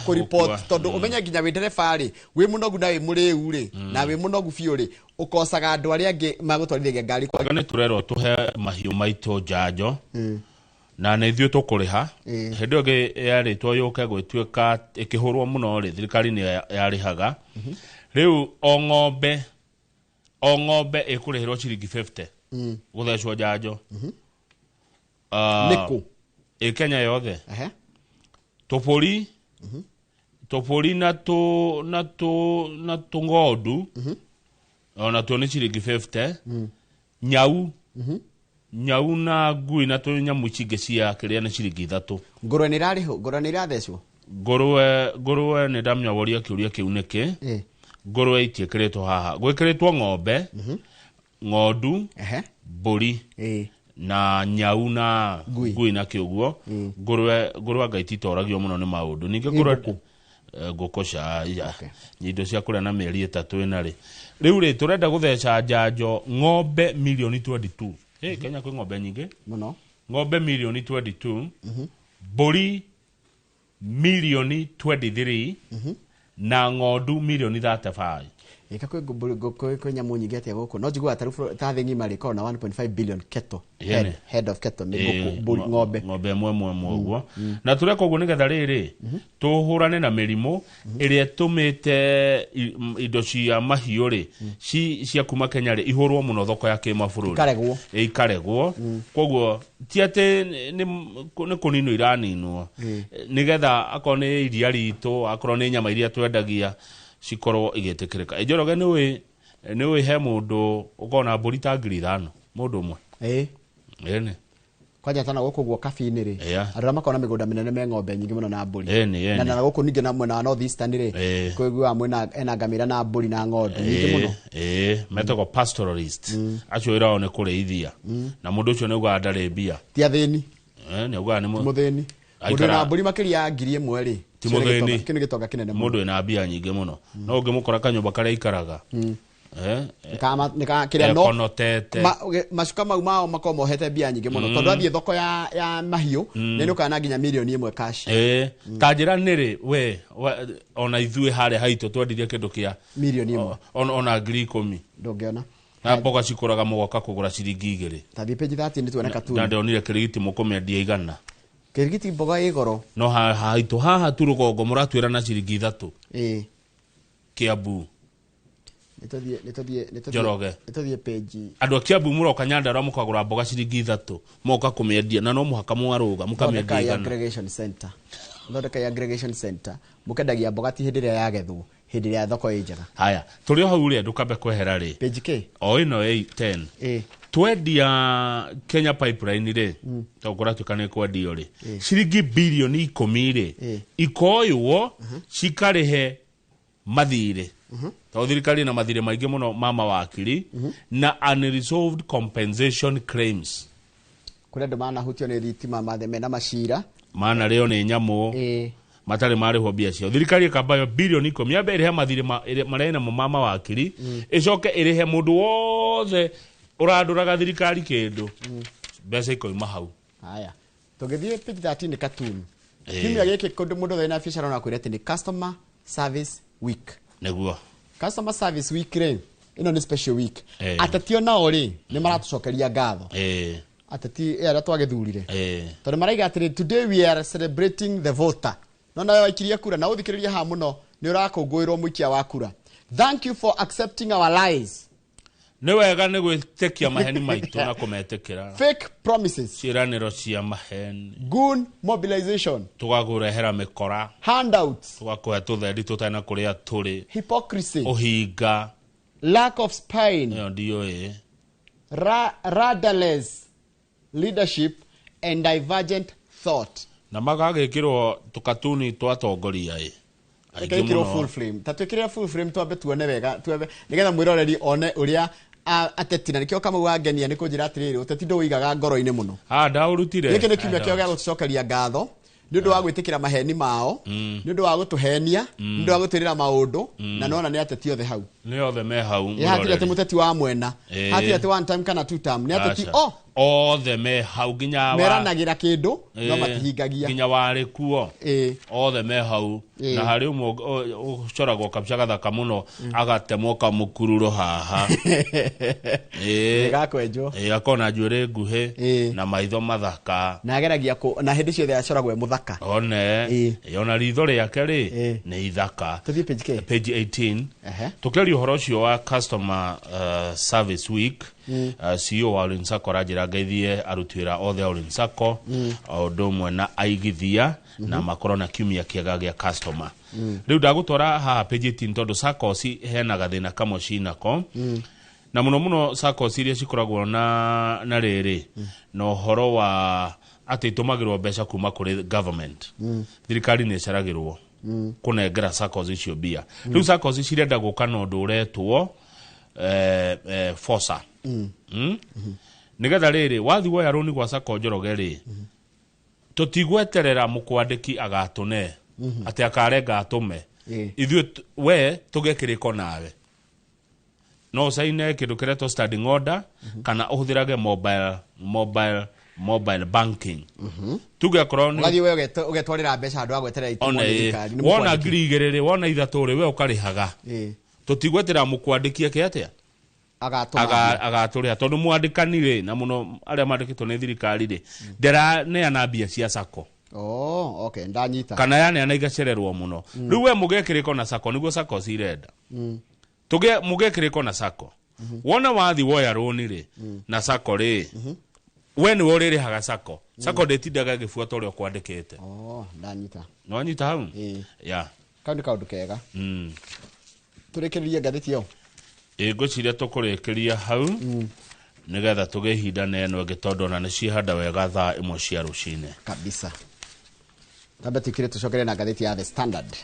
kũ report, tondũ ũmenye nginya wĩ ndereba rĩ, wĩ mũnogu na wĩ mũrĩu rĩ, na wĩ mũnogu biũ rĩ, ũkocaga andũ arĩa angĩ magũtwarithagia ngari. Nĩ tũrerwo tũhe mahiũ maitũ njanjo, na nĩ ithuĩ tũkũrĩha. Hĩndĩ ĩyo ĩngĩ yarĩtwo yũke gwĩtuĩka ĩkĩhũrwo mũno rĩ, thirikari nĩ yarĩhaga. Rĩu o ng'ombe ĩkũrĩhĩrwo ciringi 50 gũthecwo njanjo. Nĩkũ? Ĩ Kenya yothe. Tũbũri na tũng'ondu ona tuo nĩ ciringi 50. Nyau na ngui na tũnyamũ ici ingĩ cia kĩrĩa nĩ ciringi 3. Ngũrwe nĩ ĩrarĩhwo? Ngũrwe nĩ ĩrathecwo? Ngũrwe nĩ ndamenya kĩũria kĩu nĩkĩ. Ngũrwe itiĩkĩrĩtwo haha. Gwĩkĩrĩtwo ng'ombe, ng'ondu, mbũri, na nyau na ngui na kĩũguo. Ngũrwe anga ititoragio mũno nĩ maũndũ. Ningĩ ngũrwe ngũkũ cia indo cia kũrĩa na mĩeri 3 ĩna rĩ. Rĩu rĩ, tũrenda gũtheca njanjo ng'ombe milioni 22. Kenya kwĩ ng'ombe nyingĩ mũno. Ng'ombe milioni 22, mbũri milioni 23, na ng'ondu milioni 35. Ĩka kwĩ nyamũ nyingĩ atĩa gũkũ? No njiguaga ta thĩ ng'ima rĩ, ĩkoragwo na 1.5 billion cattle. Head of cattle nĩ ngũkũ, mbũri, ng'ombe. Ng'ombe ĩmwe ĩmwe ũguo. Na tũreka ũguo nĩgetha rĩrĩ, tũhũrane na mĩrimũ ĩrĩa ĩtũmĩte indo cia mahiũ rĩ, cia kuma Kenya rĩ, ihũrwo mũno thoko ya kĩmabũrũri. Ikaregwo. Koguo ti atĩ nĩ kũninwo iraninwo. Nĩgetha akorwo nĩ iria ritũ, akorwo nĩ nyama iria twendagia, cikorwo igĩtĩkĩrĩka. Njoroge nĩ ũĩ he mũndũ ũkorwo na mbũri ta 5,000 mũndũ ũmwe. Ĩni. Kwanja tana gũkũ guo kabi-inĩ rĩ, andũ arĩa makoragwo na mĩgũnda mĩnene me ng'ombe nyingĩ mũno na mbũri. Na gũkũ ningĩ na mwena wa North Eastern rĩ, kwĩguaga mwena ena ngamĩra na mbũri na ng'ondu nyingĩ mũno. Metagwo pastoralist. Acio wĩra wao nĩ kũrĩithia. Na mũndũ ũcio nĩ augaga ndarĩ mbia. Ti athĩni. Nĩ augaga nĩ mũthĩni. Mũndũ na mbũri makĩria ya 1,000 rĩ, ti mũthĩni. Kĩu nĩ gĩtonga kĩnene mũno. Mũndũ wĩna mbia nyingĩ mũno. No ũngĩmũkora kanyũmba karĩa aikaraga. Macuka mau mao makoragwo mohete mbia nyingĩ mũno, tondũ athiĩ thoko ya mahiũ nĩ nĩũkaga na nginya milioni 1 cash. Ta njĩra nĩ rĩ, we ona ithuĩ harĩa haitũ twendirie kĩndũ kĩa milioni 1 ona 10,000. Ndũngĩona. Na mboga cikũraga mũgoka kũgũra ciringi 2. Ta thiĩ page 13 tuone katuni. Na ndonire kĩrigiti mũkũmĩendia 100. Kĩrigiti mboga ĩ goro. No haitũ haha tu rũgongo mũratwĩra na ciringi 3. Kiambu. Njoroge. Nĩtũthiĩ page. Andũ a Kiambu mũroka Nyandarua mũkagũra mboga ciringi 3, moka kũmĩendia na no mũhaka mwarũga mũkamĩendia 100. Aggregation center. Thondeka aggregation center. Mũkendagia mboga ti hĩndĩ ĩrĩa yagethwo, hĩndĩ ĩrĩa thoko ĩ njega. Haya, tũrĩ o hau rĩ, ndũkambe kwehera rĩ. Page K. O ĩno 10. Twendia Kenya Pipeline rĩ, tondũ kũratuĩka nĩ kwendio rĩ, ciringi bilioni 10 rĩ, ikoywo cikarĩhe mathirĩ. Tondũ thirikari ĩna mathirĩ maingĩ mũno ma mawakiri na unresolved compensation claims. Kũrĩ andũ manahutio nĩ thitima mena macira. Manarĩo nĩ nyamũ. Matarĩ marĩhwo mbia ciao. Thirikari ĩkamba yo bilioni 10 yambe ĩrĩhe mathirĩ marĩa ĩnamo ma mawakiri, ĩcoke ĩrĩhe mũndũ wothe ũrandũraga thirikari kĩndũ. Mbeca ikoima hau. Haya. Tũngĩthiĩ page 13 katuni. Kiumia gĩkĩ kũndũ mũndũ wothe wĩna biacara no akwĩre atĩ nĩ customer service week. Nĩguo. Customer service week rĩ, Ĩno nĩ special week. Ateti onao rĩ nĩ maratũcokeria ngatho. Ateti arĩa twagĩthurire. Tondũ maraiga atĩrĩ, today we are celebrating the voter. No nawe waikirie kura na ũthikĩrĩrie haha mũno, nĩ ũrakũngũĩrwo mũikia wa kura. Thank you for accepting our lies. Nĩ wega nĩ gwĩtĩkia maheni maitũ na kũmetĩkĩra. Fake promises. Ciĩranĩro cia maheni. Goon mobilization. Tũgakũrehera mĩkora. Handouts. Tũgakũhe tũthendi tũtarĩ na kũrĩa tũrĩ. Hypocrisy. Ũhinga. Lack of spine. Ĩyo ndiũĩ. Rudderless leadership and divergent thought. Na magagĩkĩrwo tũkatuni twatongoria ĩ. Ĩkĩrwo full frame. Ta twĩkĩrĩre full frame twambe tuone wega, twambe nĩgetha mwĩroreri one ũrĩa ateti, na nĩkĩo Kamau wangenia nĩ kũnjĩra atĩrĩrĩ, ũteti ndũũigaga ngoro-inĩ mũno. Ndaũrutire. Gĩkĩ nĩ kiumia kĩao gĩa gũtũcokeria ngatho nĩ ũndũ wa gwĩtĩkĩra maheni mao, nĩ ũndũ wa gũtũhenia, nĩ ũndũ wa gũtwĩrĩra maũndũ, na nona nĩ ateti othe hau. Nĩ othe me hau. Hatirĩ atĩ mũteti wa mwena, hatirĩ atĩ one time kana two term, nĩ ateti othe me hau nginya wa meranagĩra kĩndũ no matihingagia, nginya warĩ kuo othe me hau. Na harĩ ũmwe ũcoragwo kabica gathaka mũno agatemwo kamũkururo haha. Gakwenjwo. Akona njuĩrĩ nguhĩ na maitho mathaka, na ageragia na hĩndĩ ciothe acoragwo e mũthaka. One ona ritho rĩake rĩ nĩ ithaka. Tũthiĩ page K? Page 18. Tũkĩaria ũhoro ũcio wa customer service week. CEO wa Ulinzi Sacco aranjĩra ngeithie aruti wĩra othe a Ulinzi Sacco o ũndũ ũmwe na aigithia, na makorwo na kiumia kĩega gĩa customer. Rĩu ndagũtwara haha page 18 tondũ SACCOs hena gathĩna kamwe cinako. Na mũno mũno SACCOs iria cikoragwo na rĩrĩ na ũhoro wa atĩ itũmagĩrwo mbeca kuma kũrĩ government. Thirikari nĩ ĩceragĩrwo kũnengera SACCOs icio mbia. Rĩu SACCOs cirenda gũka na ũndũ ũretwo FOSA. Nĩgetha rĩrĩ wathi woya rũni gwa SACCO Njoroge rĩ, tũtigweterera mũkwandĩki agatũne atĩ akarenga atũme. Ithuĩ we tũgĩe kĩrĩko nawe. No ũcaine kĩndũ kĩretwo standing order, kana ũhũthĩrage mobile banking. Tuge akorwo nĩ ũgathiĩ we ũgetwarĩra mbeca handũ ha gweterera itumwo nĩ thirikari. Wona 2,000 rĩ, wona 3 rĩ, we ũkarĩhaga. Tũtigwetera mũkwandĩki eke atĩa? Agatũrĩha tondũ mwandĩkani rĩ, na mũno arĩa mandĩkĩtwo nĩ thirikari rĩ, ndĩraneana mbia cia SACCO. Okay, ndanyita. Kana yaneana igacererwo mũno. Rĩu we mũgĩe kĩrĩko na SACCO, nĩguo SACCO cirenda. Tũgĩe mũgĩe kĩrĩko na SACCO. Wona wathi woya rũni rĩ, na SACCO rĩ, we nĩwe ũrĩrĩhaga SACCO. SACCO ndĩtindaga ĩgĩbuata ũrĩa ũkwandĩkĩte. Ndanyita. Nĩwanyita hau? Ya. Kau nĩ kaũndũ kega. Tũrĩkĩrĩrie ngathĩti ĩyo. Ngwĩciria tũkũrĩkĩria hau nĩgetha tũgĩe ihinda na ĩno ĩngĩ tondũ ona nĩcihanda wega thaa 1 cia rũcinĩ. Kabisa. Tambe twĩkĩre tũcokere na ngathĩti ya The Standard.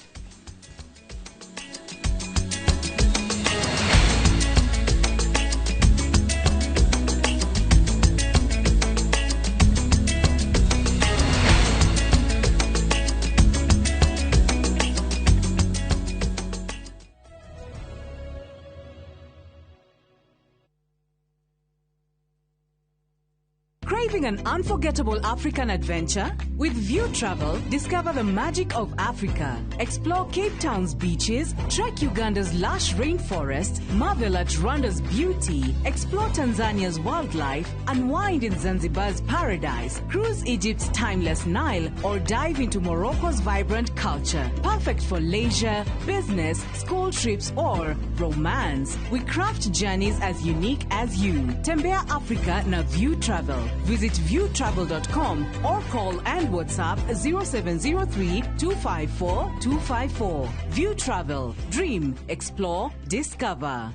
Craving an unforgettable African adventure? With View Travel, discover the magic of Africa. Explore Cape Town's beaches, trek Uganda's lush rainforest, marvel at Rwanda's beauty, explore Tanzania's wildlife, unwind in Zanzibar's paradise, cruise Egypt's timeless Nile, or dive into Morocco's vibrant culture. Perfect for leisure, business, school trips, or romance. We craft journeys as unique as you. Tembea Africa na View Travel. Visit viewtravel.com or call and WhatsApp 0703 254 254. View Travel. Dream, explore, discover.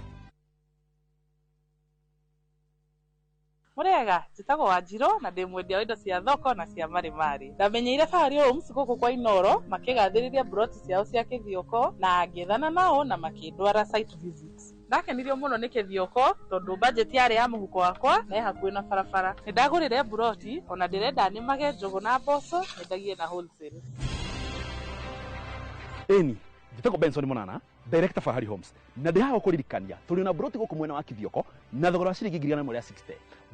Murega njĩtagwo Wanjirũ na ndĩ mwendia wa indo cia thoko na cia marimari. Ndamenyeire Fahari Homes gũkũ kwa Inoro makĩgathĩrĩria broti ciao cia Kĩthioko na ngĩethana nao na makĩndwara site visit. Ndakenirio mũno nĩ Kĩthioko tondũ budget yarĩ ya mũhuko wakwa na ĩ hakuhĩ na barabara. Nĩndagũrire broti ona ndĩrenda nĩmage njũgũ na mboco nyendagie na wholesale. Ĩni njĩtagwo Benson Monana, Director Fahari Homes, na ndĩ haha kũririkania tũrĩ na broti gũkũ mwena wa Kĩthioko na thogora wa ciringi 160.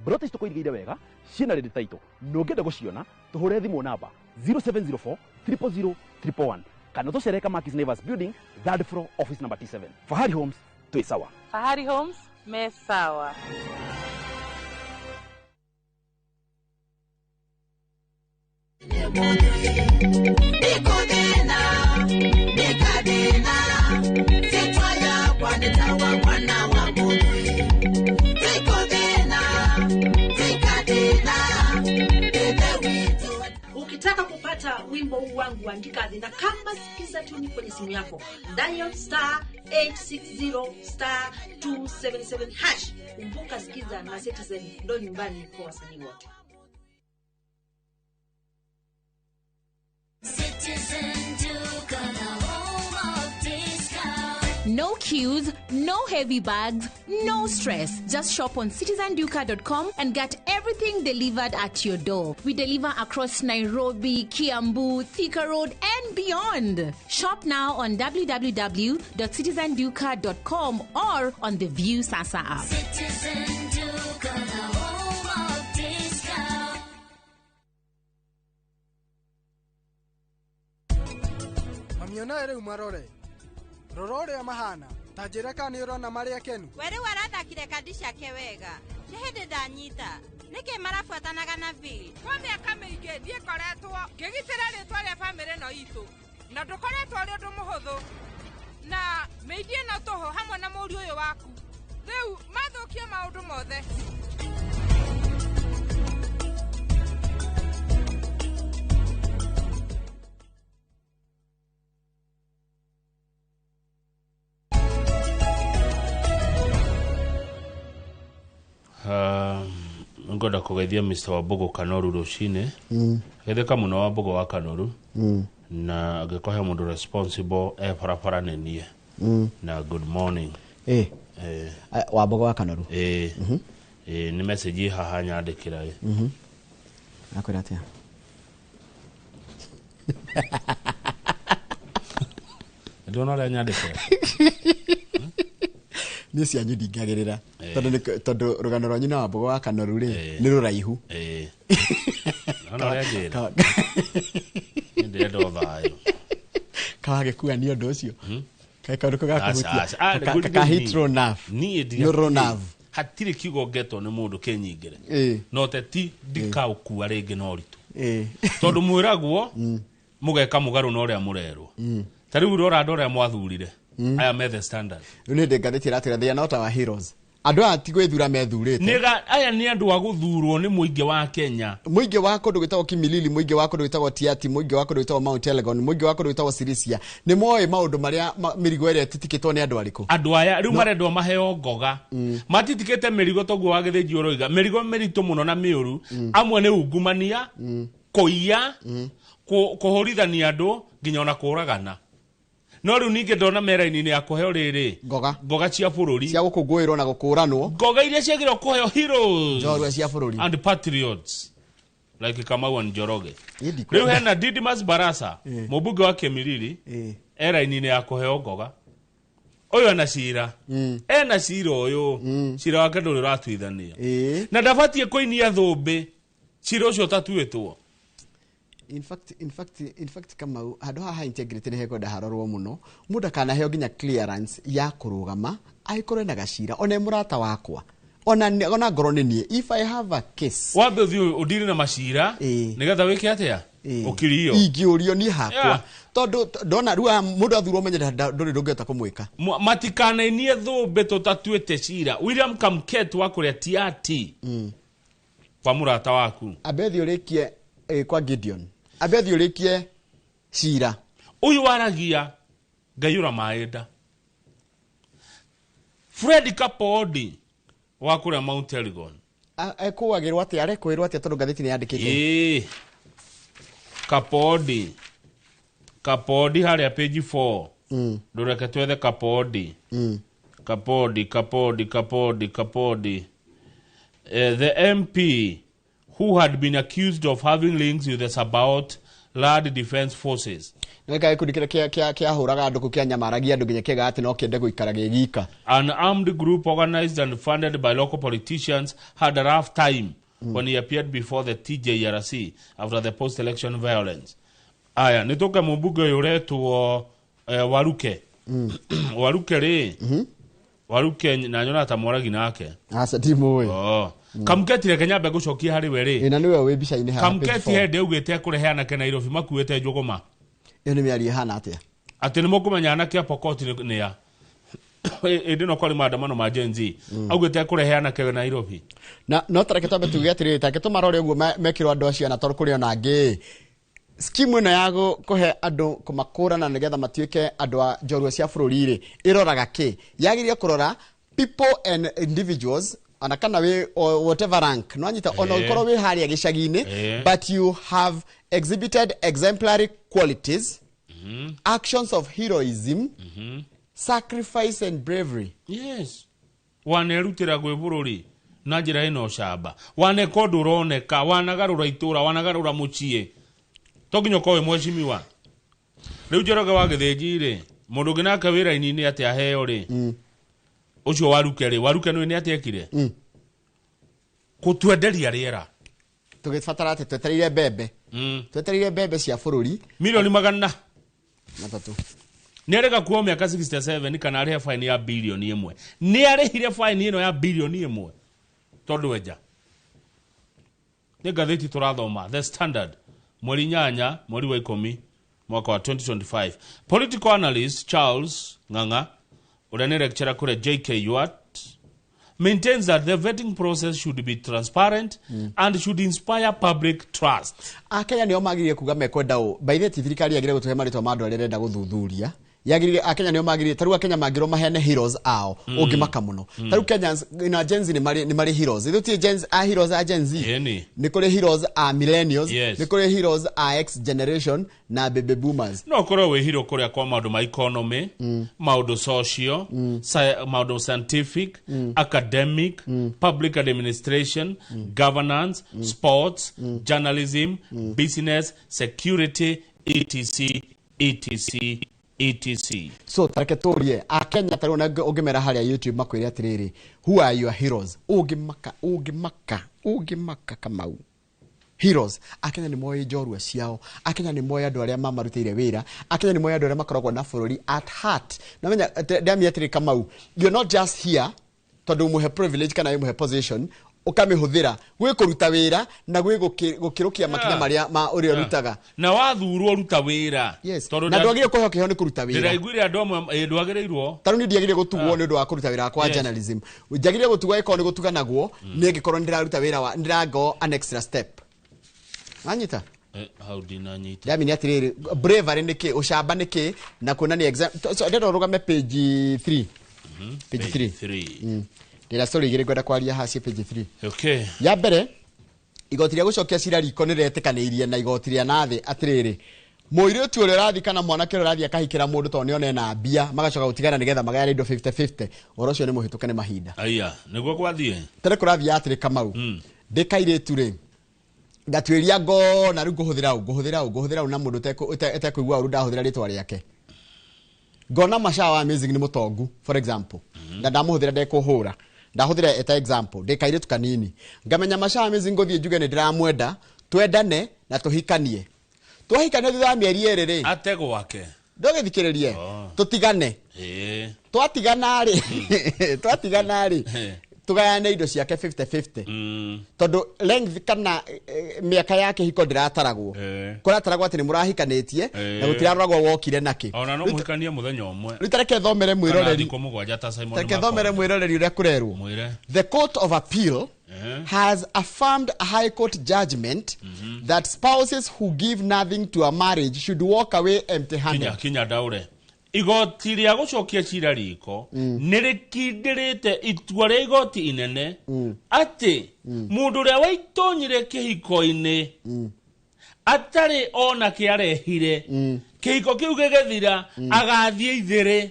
Broti ici tũkũirigĩire wega ciĩna ready title na ũngĩenda gũciona tũhũre thimũ namba 0704 000 111 kana tũcere Kamakis Neighbors Building, third floor, office number T7. Fahari Homes, Twĩ sawa. Fahari Homes me sawa. Ukitaka kupata wimbo huu wangu andika na kama sikiza tuni kwenye simu yako, dial star 860 star 277 hash. Kumbuka Sikiza na Citizen ndo nyumbani kwa wasanii wote. Citizen Duka, the home of discount. No queues, no heavy bags, no stress. Just shop on citizenduka.com and get everything delivered at your door. We deliver across Nairobi, Kiambu, Thika Road, and beyond. Shop now on www.citizenduka.com or on the View Sasa app. Citizen Duka, the home of discount. Mamionae rĩu marore. Rora ũrĩa mahana ta njĩra kana nĩ ũrona marĩ akenu. We rĩu arathakire kandi ciake wega. Nĩ hĩndĩ ndanyita. Nĩkĩ marabuatanaga na Bill? Kwa mĩaka mĩingĩ niĩ ngoretwo ngĩgitĩra rĩtwa rĩa bamĩrĩ ĩno itũ na ndũkoretwo ũrĩ ũndũ mũhũthũ na mĩingĩ ĩno tũhũ hamwe na mũriũ ũyũ waku rĩu mathũkie maũndũ mothe. Ngwenda kũgeithia Mr. Wambugu Kanoru rũcinĩ. Geithĩka mũno Wambugu wa Kanoru. Na angĩkorwo he mũndũ responsible e barabara nĩ niĩ. Na good morning. Wambugu wa Kanoru. Nĩ message haha nyandĩkĩra. Akwĩra atĩa? Ndĩrona ũrĩa nyandĩkĩra. Niĩ cianyu ndingagĩrĩra tondũ rũgano rwanyu na Wambugu wa Kanoru rĩ nĩ rũraihu. Ona ũrĩa njĩra. Niĩ ndĩrenda o thayũ. Kawagĩkua nĩ ũndũ ũcio. Kaĩ kaũndũ kau gakũhutia. Ka hit raw nerve. Niĩ raw nerve. Hatirĩ kiugo ngetwo nĩ mũndũ kĩnyingĩre. No teti ndikaũkua rĩngĩ na ũritũ. Tondũ mwĩragwo mũgeka mũgarũ na ũrĩa mũrerwo. Ta rĩu rora andũ arĩa mwathurire. Aya me the standard. Rĩu nĩ ndĩ ngathĩti ĩratwĩra they are not our heroes. Andũ aya ti gwĩthura methurĩte. Aya nĩ andũ a gũthurwo nĩ mũingĩ wa Kenya. Mũingĩ wa kũndũ gwĩtagwo Kimilili, mũingĩ wa kũndũ gwĩtagwo Tiaty, mũingĩ wa kũndũ gwĩtagwo Mount Elgon, mũingĩ wa kũndũ gwĩtagwo Sirisia. Nĩ moĩ maũndũ marĩa mĩrigo ĩrĩa ĩtitikĩtwo nĩ andũ arĩkũ. Andũ aya rĩu marendwo maheo ngoga. Matitikĩte mĩrigo toguo wa Gĩthĩnji ũroiga. Mĩrigo mĩritũ mũno na mĩũru. Amwe nĩ ungumania, kũiya, kũhũrithania andũ nginya ona kũũragana. No rĩu ningĩ ndona mera-inĩ ya kũheo rĩrĩ ngoga cia bũrũri cia gũkũngũĩrwo na gũkũranwo, ngoga iria ciagĩrĩirwo kũheo heroes njorua cia bũrũri and patriots like Kamau and Njoroge. Rĩu hena Didmus Barasa mũmbunge wa Kimilili e raini-inĩ ya kũheo ngoga. Ũyũ ena cira, ena cira ũyũ, cira wake ndũrĩ ũratuithania na ndabatiĩ kũinia thũmbĩ cira ũcio ũtatuĩtwo. In fact Kamau handũ haha integrity nĩ hekwenda harorwo mũno. Mũndũ akanaheo nginya clearance ya kũrũgama angĩkorwo ena gacira ona mũrata wakwa ona ngorwo nĩ niĩ, if I have a case wambe ũthiĩ ũndire na macira nĩgetha wĩke atĩa ũkirio ingĩũrio niĩ hakwa tondũ ndona rĩu mũndũ athurwo menye ndũrĩ ndũngĩhota kũmwĩka. Matikanainie thũmbĩ tũtatuĩte cira. William Kamket wa kũrĩa Tiaty kwa mũrata waku ambe thiĩ ũrĩkie kwa Gideon ambe thiĩ ũrĩkie cira ũyũ waragia ngaiyũra maĩ nda. Fred Kapodi wa kũrĩa Mount Elgon ekũagĩrwo atĩa, arekwĩrwo atĩa tondũ ngathĩti nĩ yandĩkĩte. Kapodi harĩa page 4. Ndũreke twethe Kapodi. Kapodi. The MP who had been accused of having links with the Sabaot Land Defense Forces. An armed group organized and funded by local politicians had a rough time when he appeared before the TJRC after the post-election violence. Aya, nitoke mubunge yuretwo Waruke. Waruke ri. Waruke na nyona ta mwaragi nake. Aca ndimũĩ. Oh. Kamketi reke nyambe ngũcokie harĩ we rĩ. Ĩ, na nĩwe wĩ mbica-inĩ haha page Kamketi four. hĩndĩ augĩte ekũrehe anake Nairobi makuĩte njũgũma. Ĩyo nĩ mĩario ĩhana atĩa? Atĩ nĩ mũkũmenya anake a Pokot nĩ a. Ĩndĩ no kwarĩ maandamano ma Gen Z. Augĩte ekũrehe anake Nairobi. Na no tareke twambe tuge atĩrĩrĩ, tareke tũmarore ũguo mekĩrwo andũ acio, na tondũ kũrĩ ona angĩ skimu ĩno ya kũhe andũ kũmakũrana nĩgetha matuĩke andũ a njorua cia bũrũri rĩ, ĩroraga kĩ? Yagĩrĩire kũrora people and individuals, ona kana wĩ whatever rank, no anyita ona ũngĩkorwo wĩ harĩa gĩcagi-inĩ, but you have exhibited exemplary qualities, actions of heroism, sacrifice and bravery. Yes. Wanerutĩra gwĩ bũrũri na njĩra ĩna ũcamba, waneka ũndũ ũroneka, wanagarũra itũra, wanagarũra mũciĩ, to nginya ũkorwo wĩ mwecimiwa. Rĩu Njoroge wa Gĩthĩnji rĩ, mũndũ ũngĩ nake wĩra-inĩ nĩ atĩ aheo rĩ, ũcio Waruke rĩ, Waruke nĩwe nĩ atĩ ekire kũtwenderia rĩera. Tũgĩbatara atĩ twetereire mbembe, twetereire mbembe cia bũrũri milioni magana matatũ. Nĩ arĩga kuo mĩaka 67 kana arĩhe faini ya bilioni 1. Nĩ arĩhire faini ĩno ya bilioni 1 tondũ enja. Nĩ ngathĩti tũrathoma The Standard, mweri 8 mweri wa 10 mwaka wa 2025. Political analyst Charles Ng'ang'a, ũrĩa nĩ lecturer kũrĩa JKUAT, maintains that the vetting process should be transparent and should inspire public trust. Akenya nĩo magĩrĩire kuga mekwenda ũ. By the way, ti thirikari yagĩrĩire gũtũhe marĩtwa ma andũ arĩa ĩrenda gũthuthuria. Yagĩrĩire Akenya nĩo magĩrĩire, tarĩu Akenya mangĩrwo maheane heroes ao, ũngĩmaka mũno. Tarĩu Kenyans na Gen Z nĩ marĩ heroes. Ithuĩ ti Gen Z, a heroes a Gen Z. Ĩni. Nĩ kũrĩ heroes a millennials, Yes. nĩ kũrĩ heroes a X generation na baby boomers. No ũkorwo wĩ hero kũrĩa kwa maũndũ ma economy, maũndũ social, maũndũ scientific, academic, public administration, governance, sports, journalism, business, security, etc, etc, etc. So tareke tũrie Akenya, tarĩu ona ũngĩmera harĩa YouTube makwĩre atĩrĩrĩ, "Who are your heroes?" Ũngĩmaka, ũngĩmaka, ũngĩmaka Kamau. Heroes, Akenya nĩ moĩ njorua ciao. Akenya nĩ moĩ andũ arĩa mamarutĩire wĩra. Akenya nĩ moĩ andũ arĩa makoragwo na bũrũri at heart. Namenya ndamia atĩrĩ Kamau, you're not just here tondũ mũhe privilege kana mũhe position ũkamĩhũthĩra gwĩ kũruta wĩra na gwĩ gũkĩrũkia makinya marĩa ma ũrĩa ũrutaga. Na wathurwo ruta wĩra. Yes. Tondũ Na ndwagĩrĩire kũheo kĩheo nĩ kũruta wĩra. Ndĩraiguire andũ amwe ndwagĩrĩirwo. Tarĩu niĩ ndiagĩrĩire gũtugwo nĩ ũndũ wa kũruta wĩra wakwa wa journalism. Njagĩrĩire gũtugwo angĩkorwo nĩ gũtuganagwo nĩ angĩkorwo nĩ ndĩraruta wĩra wa nĩndĩrago an extra step. Wanyita? Hau ndinanyita. Ndamini atĩrĩrĩ, bravery nĩ kĩ, ũcamba nĩ kĩ, na kuonania so ndĩrenda ũrũgame page 3. Page 3. 3. Ndĩna story igĩrĩ ngwenda kwaria haha ciĩ page 3. Okay. Ya mbere, igoti rĩa gũcokia cira riko nĩ rĩretĩkanĩirie na igoti rĩa nathĩ atĩrĩrĩ, mũirĩtu ũrĩa ũrathiĩ kana mwanake ũrĩa ũrathiĩ akahikĩra mũndũ tondũ nĩone ena mbia, magacoka gũtigana nĩgetha magayane indo 50-50, ũhoro ũcio nĩ mũhĩtũke nĩ mahinda. Aya, nĩguo gwathiĩ. Tene kũrathiĩ atĩrĩ Kamau, ndĩ kairĩtu rĩ, ngatuĩria ngona rĩu ngũhũthĩra ũ, ngũhũthĩra ũ, ngũhũthĩra ũ, na mũndũ ũtekũigua ũru ndahũthĩra rĩtwa rĩake, ngona Masha wa Amazing nĩ mũtongu, for example, na ndamũhũthĩra ndekũhũra, ndahũthĩra eta example, ndĩ kairĩtu kanini, ngamenya Masha wa Amazing, ngũthiĩ njuge nĩ ndĩramwenda, twendane na tũhikanie. Twahikania, thutha wa mĩeri 2 rĩ, ate gwake. Ndũgĩthikĩrĩrie, tũtigane. Twatigana rĩ, twatigana rĩ, tũgayane indo ciake 50-50, tondũ length kana mĩaka ya kĩhiko ndĩrataragwo. Kũrataragwo atĩ nĩ mũrahikanĩtie na gũtiraroragwo wokire nakĩ. Ona no mũhikanie mũthenya ũmwe. Rĩu tareke thomere Kana mwĩroreri. thikũ 7 ta Simon Tareke Makonde. thomere mwĩroreri ũrĩa kũrerwo. Mwĩre. The Court of Appeal has affirmed a High Court judgment that spouses who give nothing to a marriage should walk away empty-handed. Kinya kinya ndaure. Igoti rĩa gũcokia cira riko nĩ rĩkindĩrĩte itua rĩa igoti inene atĩ mũndũ ũrĩa waitonyire kĩhiko-inĩ atarĩ ona kĩarehire, kĩhiko kĩu gĩgĩthira, agathiĩ ithĩrĩ,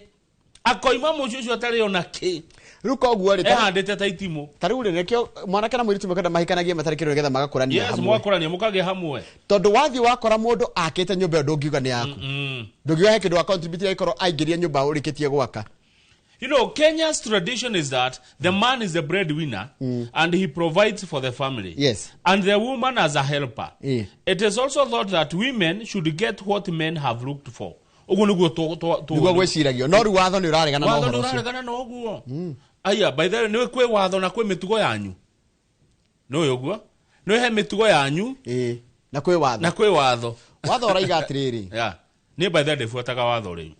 akoima mũciĩ ũcio atarĩ ona kĩ. Rĩu koguo rĩ, ehandĩte ta itimũ. Ta rĩu rĩ, nĩkĩo mwanake na mũirĩtu mekwenda mahikanagie matarĩ kĩndũ nĩgetha magakũrania hamwe. Mwakũrania mũkagĩa hamwe. Tondũ wathiĩ wakora mũndũ akĩte nyũmba ĩyo, ndũngiuga nĩ yaku, ndũngiuga he kĩndũ wa contribute angĩkorwo aingĩria nyũmba ũrĩkĩtie gwaka. You know, Kenya's tradition is that the man is the breadwinner and he provides for the family. And the woman as a helper. It is also thought that women should get what men have looked for. Ũguo nĩguo Nĩguo gwĩciragio, no rĩu watho nĩ ũraregana na watho ũhoro nĩ ũcio. ũraregana na ũguo. Aya, by the way, nĩ kwĩ watho na kwĩ mĩtugo yanyu, nĩ ũguo nĩ he mĩtugo yanyu. Ĩĩ, na kwĩ watho. Na kwĩ watho. Watho ũraiga atĩrĩrĩ. Yeah. Niĩ by the way ndĩbuataga watho rĩu.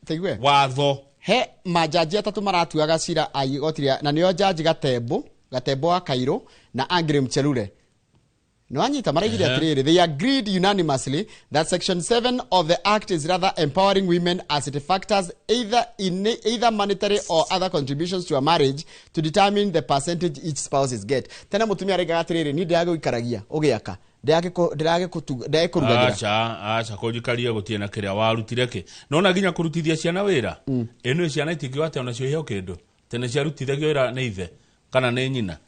Taigue watho. He majaji atatũ maratuaga cira a igoti rĩa, na nĩo jaji Gatembo wa Kairũ na Angry Mchelule. Nĩwanyita maraigire atĩrĩrĩ, they agreed unanimously that section 7 of the act is rather empowering women as it factors either monetary or other contributions to a marriage to determine the percentage each spouses get. Tena mũtumia araigaga atĩrĩrĩ, niĩ ndĩragũikaragia ũgĩaka, ndĩragĩkũrugagĩra. Aca, aca, kũnjikaria gũtirĩ na kĩrĩa warutire kĩ nona nginya kũrutithia ciana wĩra. Ĩno ciana itingiuga atĩ onacio iheo kĩndũ. Tene ciarutithagio wĩra nĩ ithe kana nĩ nyina.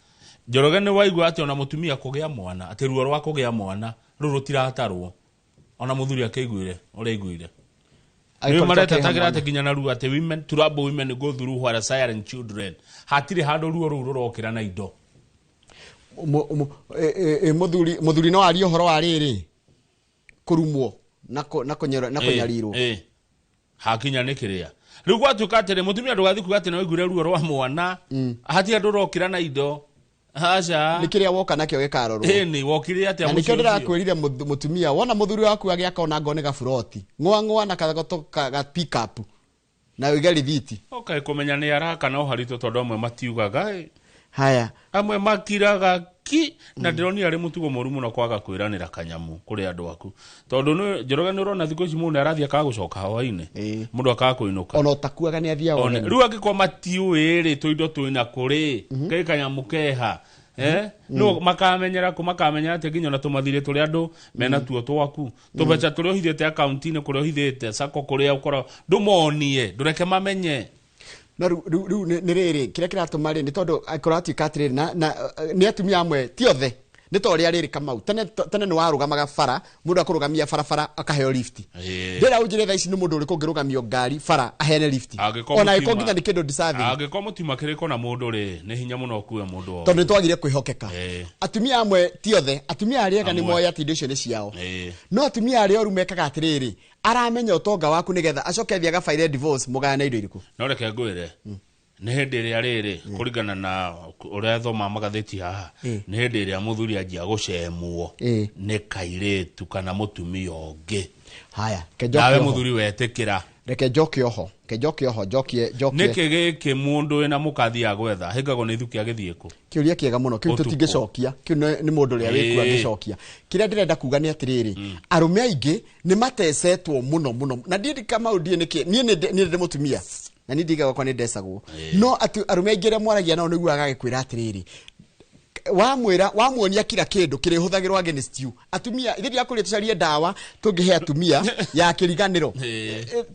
Njoroge, nĩ waigua atĩ ona mũtumia kũgĩa mwana, atĩ ruo rwa kũgĩa mwana rũu rũtiratarwo, ona mũthuri akĩiguire ũrĩa aiguire? Nĩ Angĩkorwo maretetagĩra mwana. atĩ nginya na ruo, atĩ women trouble, women go through while siring children, hatirĩ handũ ruo rũu rũrokĩra na indo. Mũthuri no arie ũhoro wa rĩrĩ, kũrumwo na kũnyarirwo. Hakinya nĩ kĩrĩa rĩu gwatuĩka atĩrĩ, mũtumia ndũgathiĩ kuga atĩ nĩ waiguire ruo rwa mwana, hatirĩ handũ rũrokĩra na indo, aca. Nĩ kĩrĩa woka nakĩo gĩkarorwo. Ĩni wokire atĩa Na nĩkĩo mũciĩ ũcio? ndĩrakwĩrire, mũtumia, wona mũthuri waku agĩaka ona ngoo nĩ gaburoti, ng'oa ng'oa na kagoto ga pick up na ũige rithiti. Okay, kũmenya nĩ araka no haritũ, tondũ amwe matiugaga ĩ. Haya. Amwe makiraga ki na ndĩronire arĩ mũtugo mũru mũno kwaga kwĩranĩra kanyamu kũrĩ andũ aku, tondũ Njoroge, nĩ ũrona thikũ ici mũndũ nĩ arathiĩ akaga gũcoka hwainĩ, mũndũ akaga kũinũka. Ona ũtakuaga nĩ athiaga ũgeni. Rĩu angĩkorwo matiũĩ rĩ, tũindo twĩna kũrĩ kĩ kanyamũ keha, eh? No makamenyera kũ? Makamenya atĩ nginya ona tũmathirĩ tũrĩa andũ mena tuo twaku, tũbeca tũrĩa ũhithĩte akaunti-inĩ, kũrĩa ũhithĩte sako, kũrĩa ũkorwo, ndũmonie, ndũreke mamenye. No rĩu nĩ rĩrĩ, kĩrĩa kĩratũma rĩ, nĩ tondũ kũratuĩka atĩrĩrĩ, na nĩ atumia amwe, ti othe, nĩ ta ũrĩa rĩrĩ, Kamau, tene nĩ warũgamaga bara, mũndũ akũrũgamia barabara akaheo lift. Ndĩra ũnjĩre thaa ici nĩ mũndũ ũrĩkũ ũngĩrũgamio ngari bara aheane lift, Angĩkorwo ona angĩkorwo mũtiuma- nginya nĩ kĩndũ deserving? Angĩkorwo mũtiuma kĩrĩko na mũndũ rĩ, nĩ hinya mũno ũkue mũndũ o. Tondũ nĩ twagire kwĩhokeka. Atumia amwe, ti othe, atumia arĩa ega nĩ Amwe. moĩ atĩ indo icio nĩ ciao, no atumia arĩa oru mekaga atĩrĩrĩ, aramenya ũtonga waku nĩgetha acoke athiĩ agabaire divorce, mũgayane indo irĩkũ. No reke ngwĩre, nĩ hĩndĩ ĩrĩa rĩrĩ, kũringana na ũrĩa thoma magathĩti haha, nĩ hĩndĩ ĩrĩa mũthuri anjia gũcemwo nĩ kairĩtu kana mũtumia ũngĩ. Haya, ke Nawe njoke oho. mũthuri wetĩkĩra. Reke njoke oho, ke njoke oho, njokie njokie. Nĩkĩ gĩkĩ mũndũ wĩna mũkathi gwetha hĩngagwo nĩ ithuki agĩthiĩ kũ? Kĩũria kĩega mũno kĩu. Ũtukũ. Tũtingĩcokia kĩu, nĩ mũndũ ũrĩa wĩkuo angĩcokia. Kĩrĩa ndĩrenda kuga nĩ atĩrĩrĩ, arũme aingĩ nĩ matecetwo mũno mũno, na ndiĩ Kamau, ndiĩ nĩkĩ, niĩ niĩ ndĩ mũtumia na niĩ ndigaga gwakwa nĩ ndecagwo, no atĩ arũme aingĩ arĩa mwaragia nao nĩguo agagĩkwĩra atĩrĩrĩ, wamwĩra, wamuonia kila kĩndũ kĩrĩhũthagĩrwo against you. Atumia ithe ndirakũria tũcarie ndawa tũngĩhe atumia ya kĩriganĩro.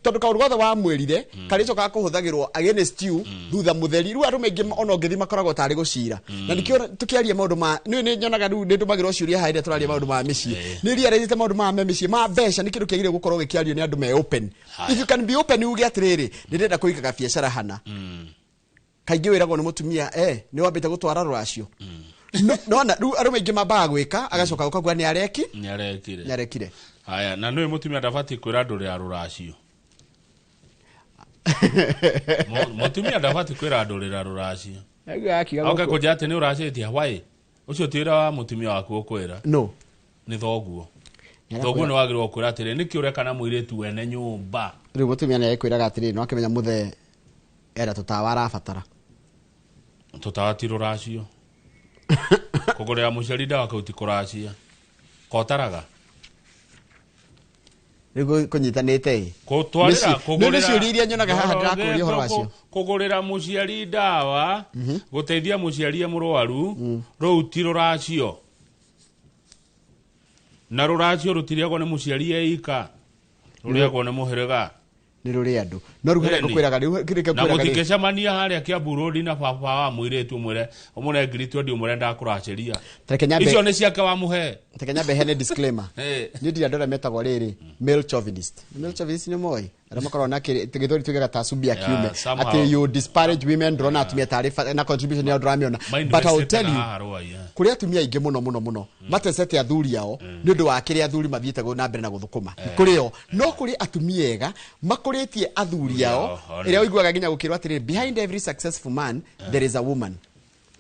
Tondũ kaũndũ gothe wamwĩrire karĩcokaga kũhũthagĩrwo against you thutha mũtheri. Rĩu arũme aingĩ ona ũngĩthiĩ makoragwo tarĩ gũcira, na nĩkĩo tũkĩaria maũndũ ma nĩ nyonaga rĩu nĩ ndũmagĩrwo ciũria haha rĩrĩa tũraria maũndũ ma mĩciĩ, nĩ realize maũndũ ma mĩciĩ ma mbeca nĩ kĩndũ kĩagĩrĩire gũkorwo gĩkĩario nĩ andũ me open. If you can be open, uge atĩrĩrĩ, ndĩrenda kũiga gabiacara hana, kaingĩ wĩragwo nĩ mũtumia, nĩ wambĩte gũtwara rũracio. Nona rĩu arũme aingĩ mambaga gwĩka, agacoka gũkauga nĩ areki. Nĩ arekire. Nĩ arekire. Haya, na nĩwe mũtumia ndabatiĩ kwĩra andũ rĩa rũracio. Mũtumia ndabatiĩ kwĩra andũ rĩra rũracio. Akiuga oke kũnjĩra atĩ nĩ ũracĩtie why, ũcio ti wĩra wa mũtumia waku ũkwĩra. No. Nĩ thoguo. Nĩ Thoguo arakwĩra- nĩ wagĩrĩirwo kwĩra atĩrĩ, nĩkĩ ũreka na mũirĩtu wene nyũmba? Rĩu mũtumia nĩ ekwĩraga atĩrĩrĩ, no akĩmenya mũthee era tũtawa arabatara. Tũtawa ti rũracio. Kũgũrĩra mũciari ndawa kau ti kũracia, kotaraga. Rĩu kũnyitanĩte ĩ. Gũtwarĩra Nĩ ciũria iria nyonaga haha ndĩrakũria ũhoro wacio. Kũgũrĩra mũciari ndawa, gũteithia mũciari e mũrwaru, rũu ti rũracio. Na rũracio rũtirĩagwo nĩ mũciari eika, rũrĩagwo nĩ mũhĩrĩga. Nĩ rũrĩ andũ, no rĩu harĩa Ĩni. ngũkwĩraga rĩu kĩrĩa Na ngũkwĩraga rĩ mũtingĩcemania harĩa Kiambu Road na baba wa mũirĩtu, ũmwĩre ũmũne ngiri 20, ũmwĩre ndakũracĩria. Reke nyambe. Icio nĩ ciake wamũhe. Reke nyambe hene disclaimer. Niĩ ndirĩ andũ arĩa metagwo rĩrĩ male chauvinist. Male chauvinist nĩ moĩ Arĩa makoragwo na gĩthweri tugaga ta asubi ya Yeah, kiume somehow. atĩ you disparage women, ndũrona atumia tarĩ na contribution yao ndũramĩona, but I will tell you, kũrĩ atumia aingĩ mũno mũno mũno matecete athuri ao nĩ ũndũ wa kĩrĩa athuri mathiĩte na mbere na gũthũkũma. Kũrĩ o no kũrĩ atumia ega makũrĩtie athuri ao, Ao, ĩrĩa ũiguaga nginya gũkĩrwo atĩrĩrĩ, "Behind every successful man there is a woman."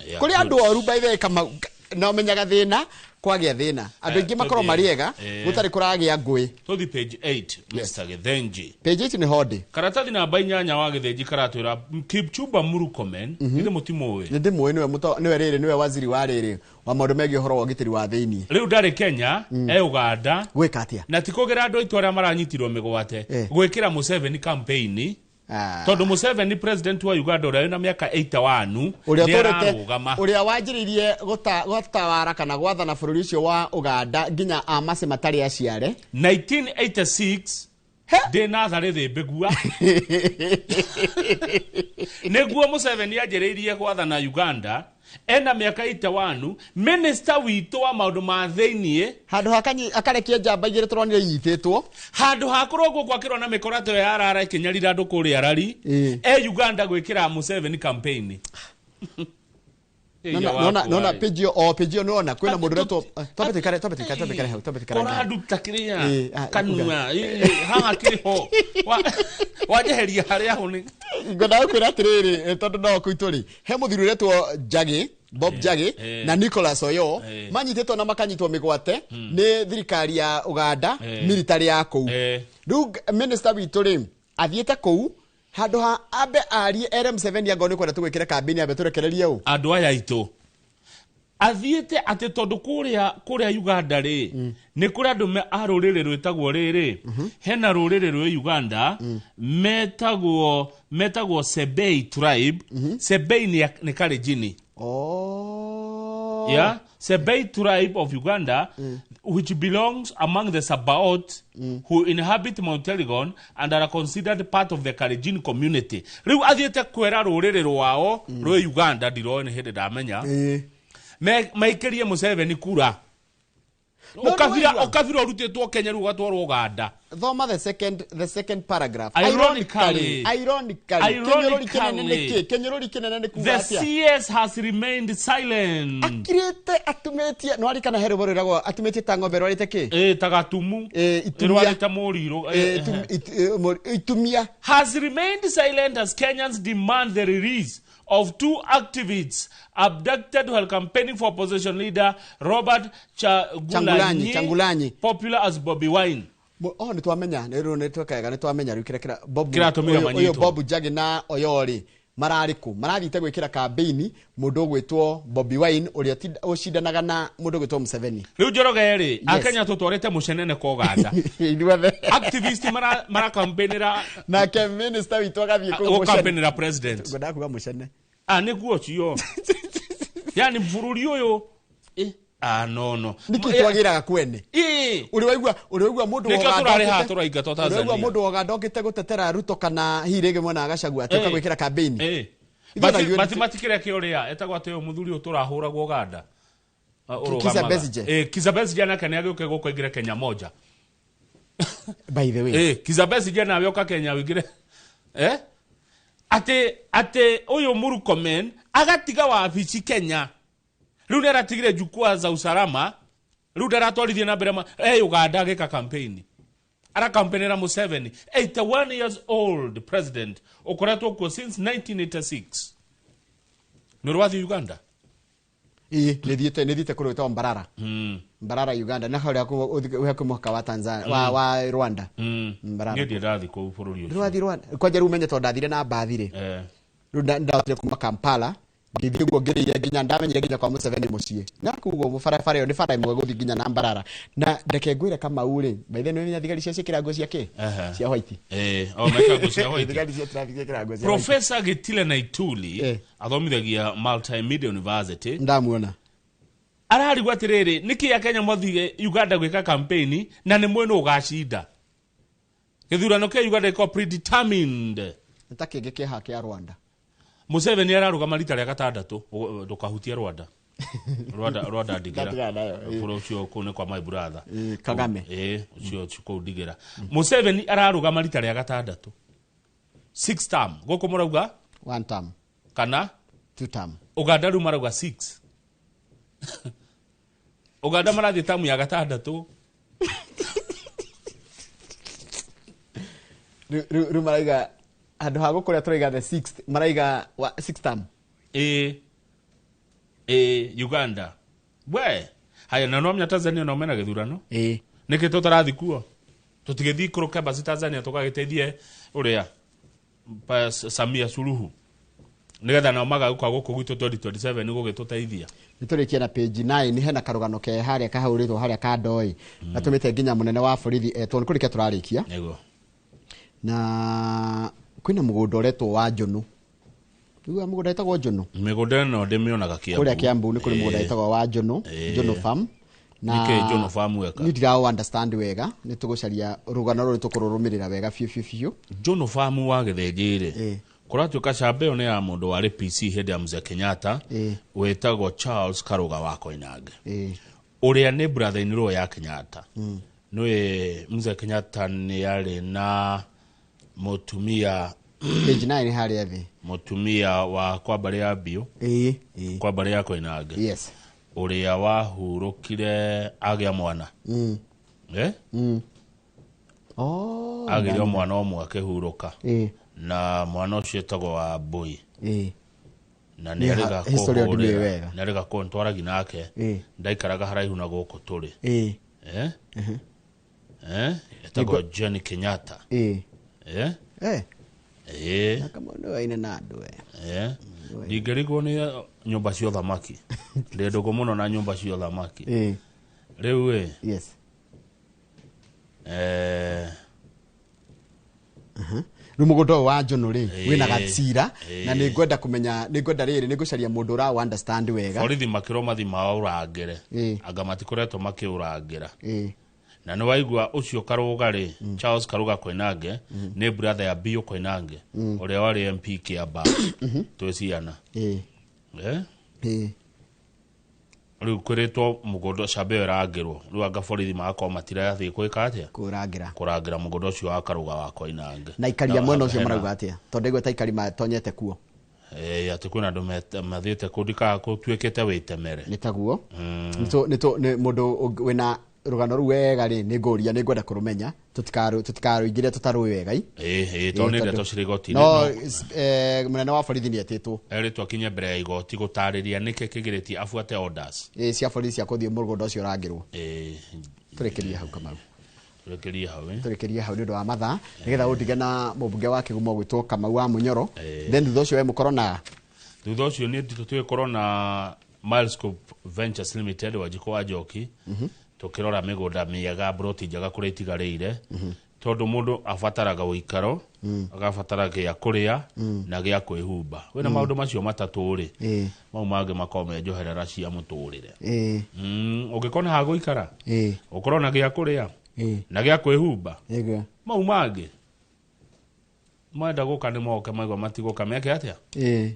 Yeah, Kũrĩ good. andũ oru, by the way, kama na ũmenyaga thĩna kwagĩa thĩna, andũ aingĩ makorwo tũthiĩ. marĩ ega gũtarĩ kũragĩa ngũĩ. Tũthi page 8, Mr Githenji. Page 8 nĩ hondĩ. Karatathi namba 8 wa Githenji karatwĩra Kipchumba Murkomen, githĩ mũtimũĩ? Nĩ ndĩmũĩ, nĩwe nĩwe rĩrĩ, nĩwe waziri wa rĩrĩ wa maũndũ megiĩ ũhoro wa ũgitĩri wa thĩiniĩ. Rĩu ndarĩ Kenya, e Uganda. Gwĩka atĩa? Na ti kũgĩra andũ aitũ arĩa maranyitirwo mĩgwate, gwĩkĩra Museveni campaign, tondũ Museveni, president wa Uganda ũrĩa wĩna mĩaka 81, ũrĩa nĩ ũtũrĩte ararũgama. Ũrĩa wanjĩrĩirie gũtawara kana gwathana bũrũri ũcio wa Uganda nginya amase matarĩ aciare. 1986 ndĩ natharĩ thĩ mbĩgua nĩguo Museveni anjĩrĩirie gwathana Uganda ena mĩaka 81. Minister witũ wa maũndũ ma thĩiniĩ, handũ ha akarekia njamba igĩrĩ tũronire inyitĩtwo, handũ ha kũrũngwo gwakĩrwo na mĩkora ta ĩyo ya rara ĩkĩnyarira andũ kũrĩa rari, e Uganda gwĩkĩra Museveni campaign. Nona page ĩyo, o page ĩyo nĩwona kwĩna mũndũ ũretwo, twambe tũikare, twambe tũikare, twambe tũikare hau, twambe tũikare hau. Koranduta kĩrĩa Ĩ, ah, kanua haha kĩrĩ ho. Wanjeheria harĩa ho nĩ Ngwendaga kwĩra atĩrĩrĩ, tondũ no kwitũ rĩ, he mũthuri ũretwo Njagi Bob Njagi na Nicholas Oyo manyitĩtwo na makanyitwo mĩgwate nĩ thirikari ya Uganda, military ya kũu. Rĩu minister witũ rĩ athiĩte kũu handũ ha ambe arie ere Museveni angorwo nĩ kwenda tũgwĩkĩre kambĩini, ambe tũrekererie ũ andũ aya aitũ. Athiĩte atĩ tondũ kũrĩa Uganda rĩ, nĩ kũrĩ andũ a rũrĩrĩ rwĩtagwo rĩrĩ, hena rũrĩrĩ rwĩ Uganda metagwo Sebei tribe. Sebei nĩ Kalenjin. Oh. Yeah, Sebei tribe of Uganda, which belongs among the Sabaot who inhabit Mount Elgon and are considered part of the Kalenjin community. Rĩu athiĩte kwĩra rũrĩrĩ rwao rwĩ Uganda, ndiroĩ nĩ hĩndĩ ndamenya, maikĩrie Museveni kura. No, Ũkabira nĩwaigua. Ũkabira ũrutĩtwo Kenya rĩu ũgatwarwo Uganda. Thoma the second paragraph. Ironically. Ironically, kĩnyũrũri kĩnene nĩ Ironically. kĩ? Kĩnyũrũri kĩnene nĩ kuga The atĩa? CS has remained silent. Akirĩte atumĩtie, no arikana he rwĩmbo rwĩragwo atumĩtie ta ng'ombe rwarĩte kĩ? Ta gatumu. Itumia. Ĩrwarĩte mũrirũ. Itumia. Has remained silent as Kenyans demand the release of two activists abducted while campaigning for opposition leader Robert Changulanyi, Chagulanyi, Changulanyi. popular as Bobby Wine. Oh, nĩ twamenya nĩ rĩu nĩ twekega, nĩ twamenya rĩu kĩrĩa kĩra Bob Kĩratũmire ũyũ manyitwo. Bob Njagi na Oyo rĩ mararĩ kũ? Marathiĩte gwĩkĩra kambĩini mũndũ ũgwĩtwo Bobi Wine ũrĩa ũcindanaga na mũndũ ũgwĩtwo Museveni. Rĩu Njoroge rĩ, Akenya tũtwarĩte mũcenene kwa Uganda. Ithuothe. Activist marakampenera nake minister witũ agathiĩ kũu mũcene. Gũkampenera president. Ngwendaga kuga mũcene. Ah, nĩguo cio. Yani bũrũri ũyũ ah, no. Nĩkĩ twagĩraga kwene? Ũrĩ waigua mũndũ wa Nĩkĩo Uganda tũrarĩ haha tũraingatwo ũrĩ waigua Tanzania. mũndũ wa Uganda okĩte gũtetera Ruto kana hihi rĩngĩ mwena wa Gachagua atĩ ũka gwĩkĩra kambĩini? Ithuĩ ona ithuĩ Matikĩrĩa kĩũrĩa etagwo atĩ ũyũ mũthuri ũyũ tũrahũragwo Uganda. Ah, Kizza ũrũgamaga. Besigye. Kizza Besigye nake nĩ agĩũke gũkũ aingĩre Kenya moja. By the way, Kizza Besigye nawe ũka Kenya ũingĩre, atĩ ũyũ Murkomen agatiga wabici Kenya, rĩu nĩ aratigire jukwaa za usalama, rĩu ndaratwarithia na mbere Uganda agĩka campaign, arakampenera Museveni, 81 years old president ũkoretwo kuo since 1986. Nĩ ũrĩ wathiĩ Uganda? Ĩĩ, nĩ thiĩte kũrĩa gwĩtagwo Mbarara. Mbarara, Uganda, na harĩa hakuhĩ mũhaka wa Tanzania, wa Rwanda. Mbarara. Niĩ ndirĩ ndathiĩ kũu bũrũri ũcio. Ndũrathiĩ Rwanda kwanja? Rĩu ũmenye tondũ ndathire na mbathi rĩ, rĩu ndahotire kuma Kampala ngĩthiĩ ũguo ngĩrĩire nginya ndamenyire nginya kwa Museveni mũciĩ, na koguo barabara ĩyo nĩ bara ĩmwe gũthiĩ nginya na Mbarara. Na reke ngwĩre, Kamau rĩ, by the way, nĩ thigari cio ciĩkĩra nguo cia kĩ? Cia white. O mekĩra nguo cia white. Thigari cia traffic ciĩkĩraga nguo cia white. Professor Gitile Naituli athomithagia Multimedia University. Ndamuona. Ararigwo atĩrĩrĩ, nĩkĩ Akenya mathire Uganda gwĩka campaign na nĩ mwena ũgacinda gĩthurano kĩa Uganda gĩkorwo predetermined? Nĩ ta kĩngĩ kĩaha kĩa Rwanda. Museveni ararũgama rita rĩa gatandatũ. Ndũkahutie Rwanda. Rwanda ndigĩra. Ndatigana nayo, ĩĩ. Bũrũri ũcio kũu nĩ kwa my brother. Ĩĩ, Kagame. Ĩĩ, ũcio ũcio kũu ndigĩra. Museveni ararũgama rita rĩa gatandatũ, six term. Gũkũ mũrauga one term kana two term. Uganda rĩu marauga six. Uganda marathiĩ tamu ya gatandatũ. Rĩu maraiga handũ ha gũkũrĩa tũraiga the sixth, maraiga sixth term. Ĩĩ, ĩĩ, Uganda we haya. Na nomenya Tanzania no mena gĩthurano. Ĩĩ. Nĩkĩ tũtarathi kuo? Tũtigĩthiĩ ikũrũke basi Tanzania tũgagĩteithie ũrĩa Samia Suluhu, nĩgetha nao magagũka gũkũ gwitũ 2027 nĩ gũgĩtũteithia. Nĩ tũrĩkie na page 9. Hena karũgano ke harĩa kahũrĩtwo harĩa kandoi gatũmĩte nginya mũnene wa borithi etwo. Nĩ kũrĩkia tũrarĩkia. Nĩguo. Na kwĩna mũgũnda ũretwo wa Njũnũ. Rĩu mũgũnda wĩtagwo Njũnũ. Mĩgũnda ĩno ndĩmĩonaga Kiambu. Kũrĩa Kiambu nĩ kũrĩ mũgũnda wĩtagwo wa Njũnũ. Ĩĩ. Njũnũ Farm. Na Nĩkĩ Njũnũ Farm weka? Niĩ ndiraũ understand wega. Nĩ tũgũcaria rũgano rũrũ, tũkũrũrũmĩrĩra wega biũ biũ biũ. Njũnũ Farm wa Gĩthĩnjĩ-rĩ, kũratuĩka camba ĩyo nĩ ya mũndũ warĩ PC hĩndĩ ya Mzee Kenyatta, wĩtagwo Charles Karũga wa Koinange, ũrĩa nĩ brother in law ya Kenyatta. Nĩwe Mzee Kenyatta nĩ arĩ na mũtumia. Page 9 harĩa thĩ. Mũtumia wa kwa mbarĩ ya Biũ, ĩĩ ĩĩ kwa mbarĩ ya Koinange, ũrĩa wahurũkire agĩa mwana. Eh? Oh, agĩire o mwana ũmwe akĩhurũka. Na mwana ũcio etagwo wa Mbui. Na Nĩ nĩ arĩga history ĩyo ndimĩũĩ wega. nĩ arĩga kũntwaragi nake. Ndaikaraga haraihu na gũkũ tũrĩ. Eh? Eh? Etagwo Jenny Kenyatta. Eh? Eh. Ĩĩ. Kama nĩ waine na andũ we. Eh? Ndingĩrigwo nĩ nyũmba cia ũthamaki. Ndĩ ndũgũ mũno na nyũmba cia ũthamaki. Rĩu ĩ. Eh, Rĩu mũgũnda ũyũ wa Njũnũ rĩ, wĩna gacira na nĩ ngwenda kũmenya, nĩ ngwenda rĩrĩ, nĩ ngũcaria mũndũ ũra understand wega. Borithi makĩrwo mathi maũrangĩre. Anga matikoretwo makĩũrangĩra. Na nĩ waigua ũcio Karũga rĩ, Charles Karũga Koinange, nĩ brother ya Biũ Koinange, ũrĩa warĩ MP Kiambaa twĩ ciana. Eh? Rĩu kwĩrĩtwo mũgũnda camba ĩyo ĩrangĩrwo. Rĩu anga borithi magakorwo matirathiĩ gwĩka atĩa? Kũrangĩra. Kũrangĩra mũgũnda ũcio wa Karũga wa Koinange. Na aikari a mwena ũcio hena- marauga atĩa? Tondũ ndaigua ta aikari matonyete kuo. Ĩĩ, atĩ kwĩna andũ mathiĩte kũu, ndikaga gũtuĩkĩte wĩtemere. Nĩ taguo. Nĩ mũndũ wĩna rũgano rũu wega rĩ, nĩ ngũria, nĩ ngwenda kũrũmenya. Tũtikarũingĩre tũtarũĩ wega i. Ĩĩ, tondũ nĩ ndeto cirĩ igoti-inĩ. No mũnene wa borithi nĩ etĩtwo. Erĩtwo akinye mbere ya igoti gũtarĩria nĩkĩ kĩgirĩtie abuate orders. Ĩĩ, cia borithi cia kũthiĩ mũgũnda ũcio ũrangĩrwo. Ĩĩ. Tũrĩkĩrie hau, Kamau. Tũrĩkĩrie hau, ĩ. Tũrĩkĩrie hau nĩ ũndũ wa mathaa, nĩgetha ũndige na mũmbunge wa Kĩgumo gwĩtwo Kamau wa Mũnyoro. Then thutha ũcio we mũkorwo na Thutha ũcio nĩ tũgĩkorwo na Milescope Ventures Limited, Wanjikũ wa Njoki, tũkĩrora mĩgũnda mĩega, broti njega kũrĩa itigarĩire, tondũ mũndũ abataraga ũikaro, agabatara gĩa kũrĩa na gĩa kwĩhumba. Wĩna maũndũ macio matatũ rĩ, mau mangĩ makorwo me njoherera cia mũtũrĩre. Ũngĩkorwo ha gũikara, ũkorwo na gĩa kũrĩa na gĩa kwĩhumba, mau mangĩ menda gũka nĩ moke, maigua matigũka meke atĩa?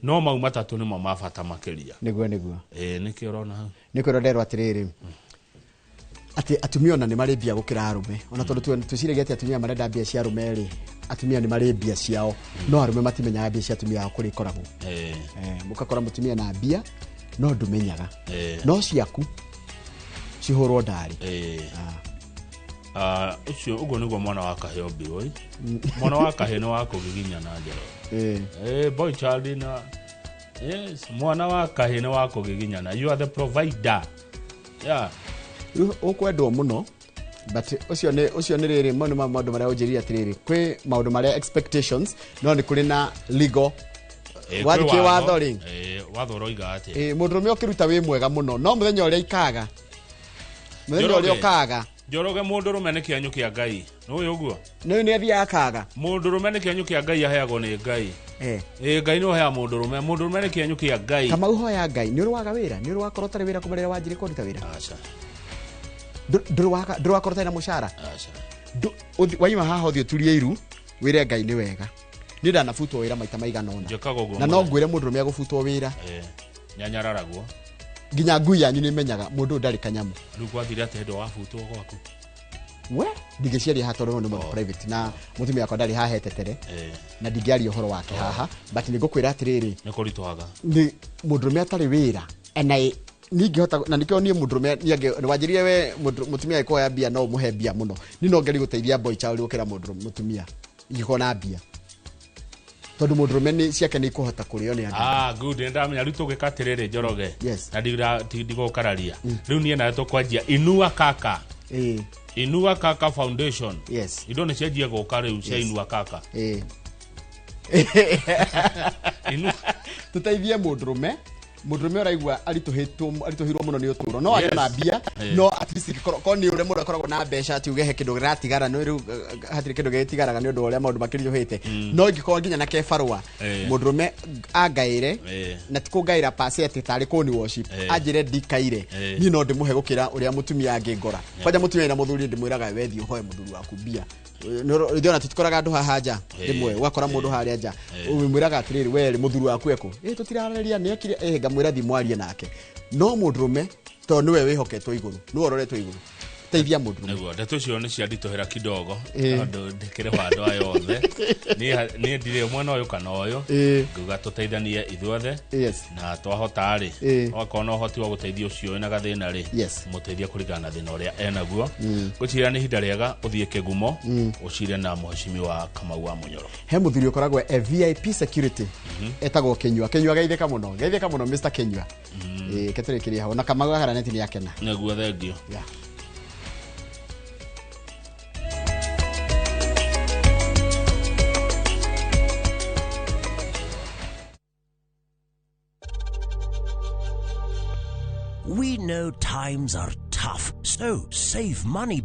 No mau matatũ nĩmo ma bata makĩria. Nĩguo. Ĩĩ, nĩkĩ ũrona hau? Nĩ kwĩrwo nderwo atĩrĩrĩ, atĩ atumia ona nĩ marĩ mbia gũkĩra arũme. Ona tondũ twĩciragia atĩ atumia marenda mbia cia arũme rĩ, atumia nĩ marĩ mbia ciao, no arũme matimenyaga mbia cia atumia ao kũrĩa ikoragwo. Mũgakora mũtumia na mbia no ndũmenyaga, no ciaku cihũrwo ndarĩ. Ah, ũcio ũguo nĩguo mwana wa kahĩ ombirwo ĩ. Mwana wa kahĩ nĩ wa kũgiginyana njero. Boy child na yes, mwana wa kahĩ nĩ wa kũgiginyana. You are the provider, yeah. Rĩu ũkwendwo mũno, but ũcio nĩ rĩrĩ, mau nĩ maũndũ marĩa ũnjĩrire atĩrĩrĩ, kwĩ maũndũ marĩa expectations, no nĩ kũrĩ na legal Kwĩ wathiĩ kĩ watho rĩ. Watho ũroiga atĩa? Mũndũrũme ũkĩruta wĩ mwega mũno, no mũthenya ũrĩa ikaga, mũthenya ũrĩa Njoroge. ũkaga. Njoroge, mũndũrũme nĩ kĩanyũ kĩa Ngai, nĩũĩ ũguo? Nĩ athiaga akaga. Mũndũrũme nĩ kĩanyũ kĩa Ngai, aheagwo nĩ Ngai. Ĩ, Ngai nĩ ũheaga mũndũrũme. Mũndũrũme nĩ kĩanyũ kĩa Ngai. Kamau, hoya Ngai. Nĩ ũrĩ waga wĩra? Nĩ ũrĩ wakorwo ũtarĩ wĩra kuma rĩrĩa wanjirie kũruta wĩra? Aca. Ndũrĩ wakorwo ũtarĩ na mũcara? Aca. Waima haha ũthiĩ ũturie iru wĩre Ngai nĩ wega. Niĩ ndanabutwo wĩra maita maigana ũna. Njĩkaga ũguo Na no mũthenya. ngwĩre mũndũrũme agũbutwo wĩra, Nyanyararagwo. Nginya ngui yanyu nĩ menyaga mũndũ ũyũ ndarĩ kanyamũ. Rĩu gwathire atĩa hĩndĩ wabutwo gwaku? We ndingĩciaria haha tondũ nĩ mũndũ private na mũtumia wakwa ndarĩ haha etetere na ndingĩaria ũhoro wake haha, but nĩ ngũkwĩra atĩrĩrĩ, nĩ kũritũhaga. Nĩ mũndũrũme atarĩ wĩra and I ningĩhota na nĩkĩo niĩ mũndũrũme nĩwanjĩrire we mũtumia agĩkũhoya mbia no ũmũhe mbia mũno. Niĩ no ngerie gũteithia boy child gũkĩra mũndũ mũtumia ingĩkorwo na mbia, tondũ mũndũrũme nĩ ciake nĩ ikũhota kũrĩo nĩ andũ. Ah, good, nĩ ndamenya rĩu tũgĩka atĩrĩrĩ Njoroge. Yes. Na ndigũkararia. Rĩu niĩ nawe tũkwanjia Inua Kaka. Inua Kaka Foundation. Yes. Indo nĩ cianjia gũka rĩu cia Yes. Inua Kaka. Inua Tũteithie mũndũrũme ũraigua aritũhĩirwo mũno nĩ ũtũũro, no agĩe na mbia, no at least korwo nĩ ũrĩa mũndũ akoragwo na mbeca ati uge he kĩndũ kĩratigara, nĩ rĩu hatirĩ kĩndũ gĩtigaraga nĩ ũndũ wa ũrĩa maũndũ makĩritũhĩte, no ingĩkorwo nginya na kebarũa mũndũrũme angaĩre, na ti kũngaĩra pasi atĩ tarĩ kũni worship, anjĩre ndikaire, niĩ no ndĩmũhe gũkĩra ũrĩa mũtumia angĩngora. Kwanja mũtumia na mũthuri ndĩmwĩraga we thiĩ ũhoe mũthuri waku mbia. Ithuĩ ona tũtikoraga andũ haha nja rĩmwe, ũgakora mũndũ harĩa nja ũmwĩraga atĩrĩrĩ, we rĩ mũthuri waku ekũ? Tũtirarĩria nĩ ekire, ngamwĩra thiĩ mwarie nake. No mũndũrũme tondũ nĩwe wĩhoketwo igũrũ, nĩwe ũroretwo igũrũ, teithia mũndũrũme. Nĩguo ndeto icio nĩ cianditũhĩra kidogo tondũ ndĩkĩrĩ wa andũ aya othe. Niĩ ndirĩ mwena ũyũ kana ũyũ, nguga tũteithanie ithuothe na twahota rĩ, wakorwo na ũhoti wa gũteithia ũcio wĩna gathĩna rĩ, mũteithie kũringana na thĩna ũrĩa enaguo. Ngwĩciria nĩ ihinda rĩega ũthiĩ Kĩgumo ũcire na mũhecimiwa Kamau wa Mũnyoro. He mũthuri ũkoragwo e VIP security etagwo Kinyua. Kinyua geithĩka mũno, geithĩka mũno Mr. Kinyua. Ketũrĩkĩrie hau na Kamau agaraneti nĩ akena. Nĩguo, thengio. Yeah. We know times are tough, so save money.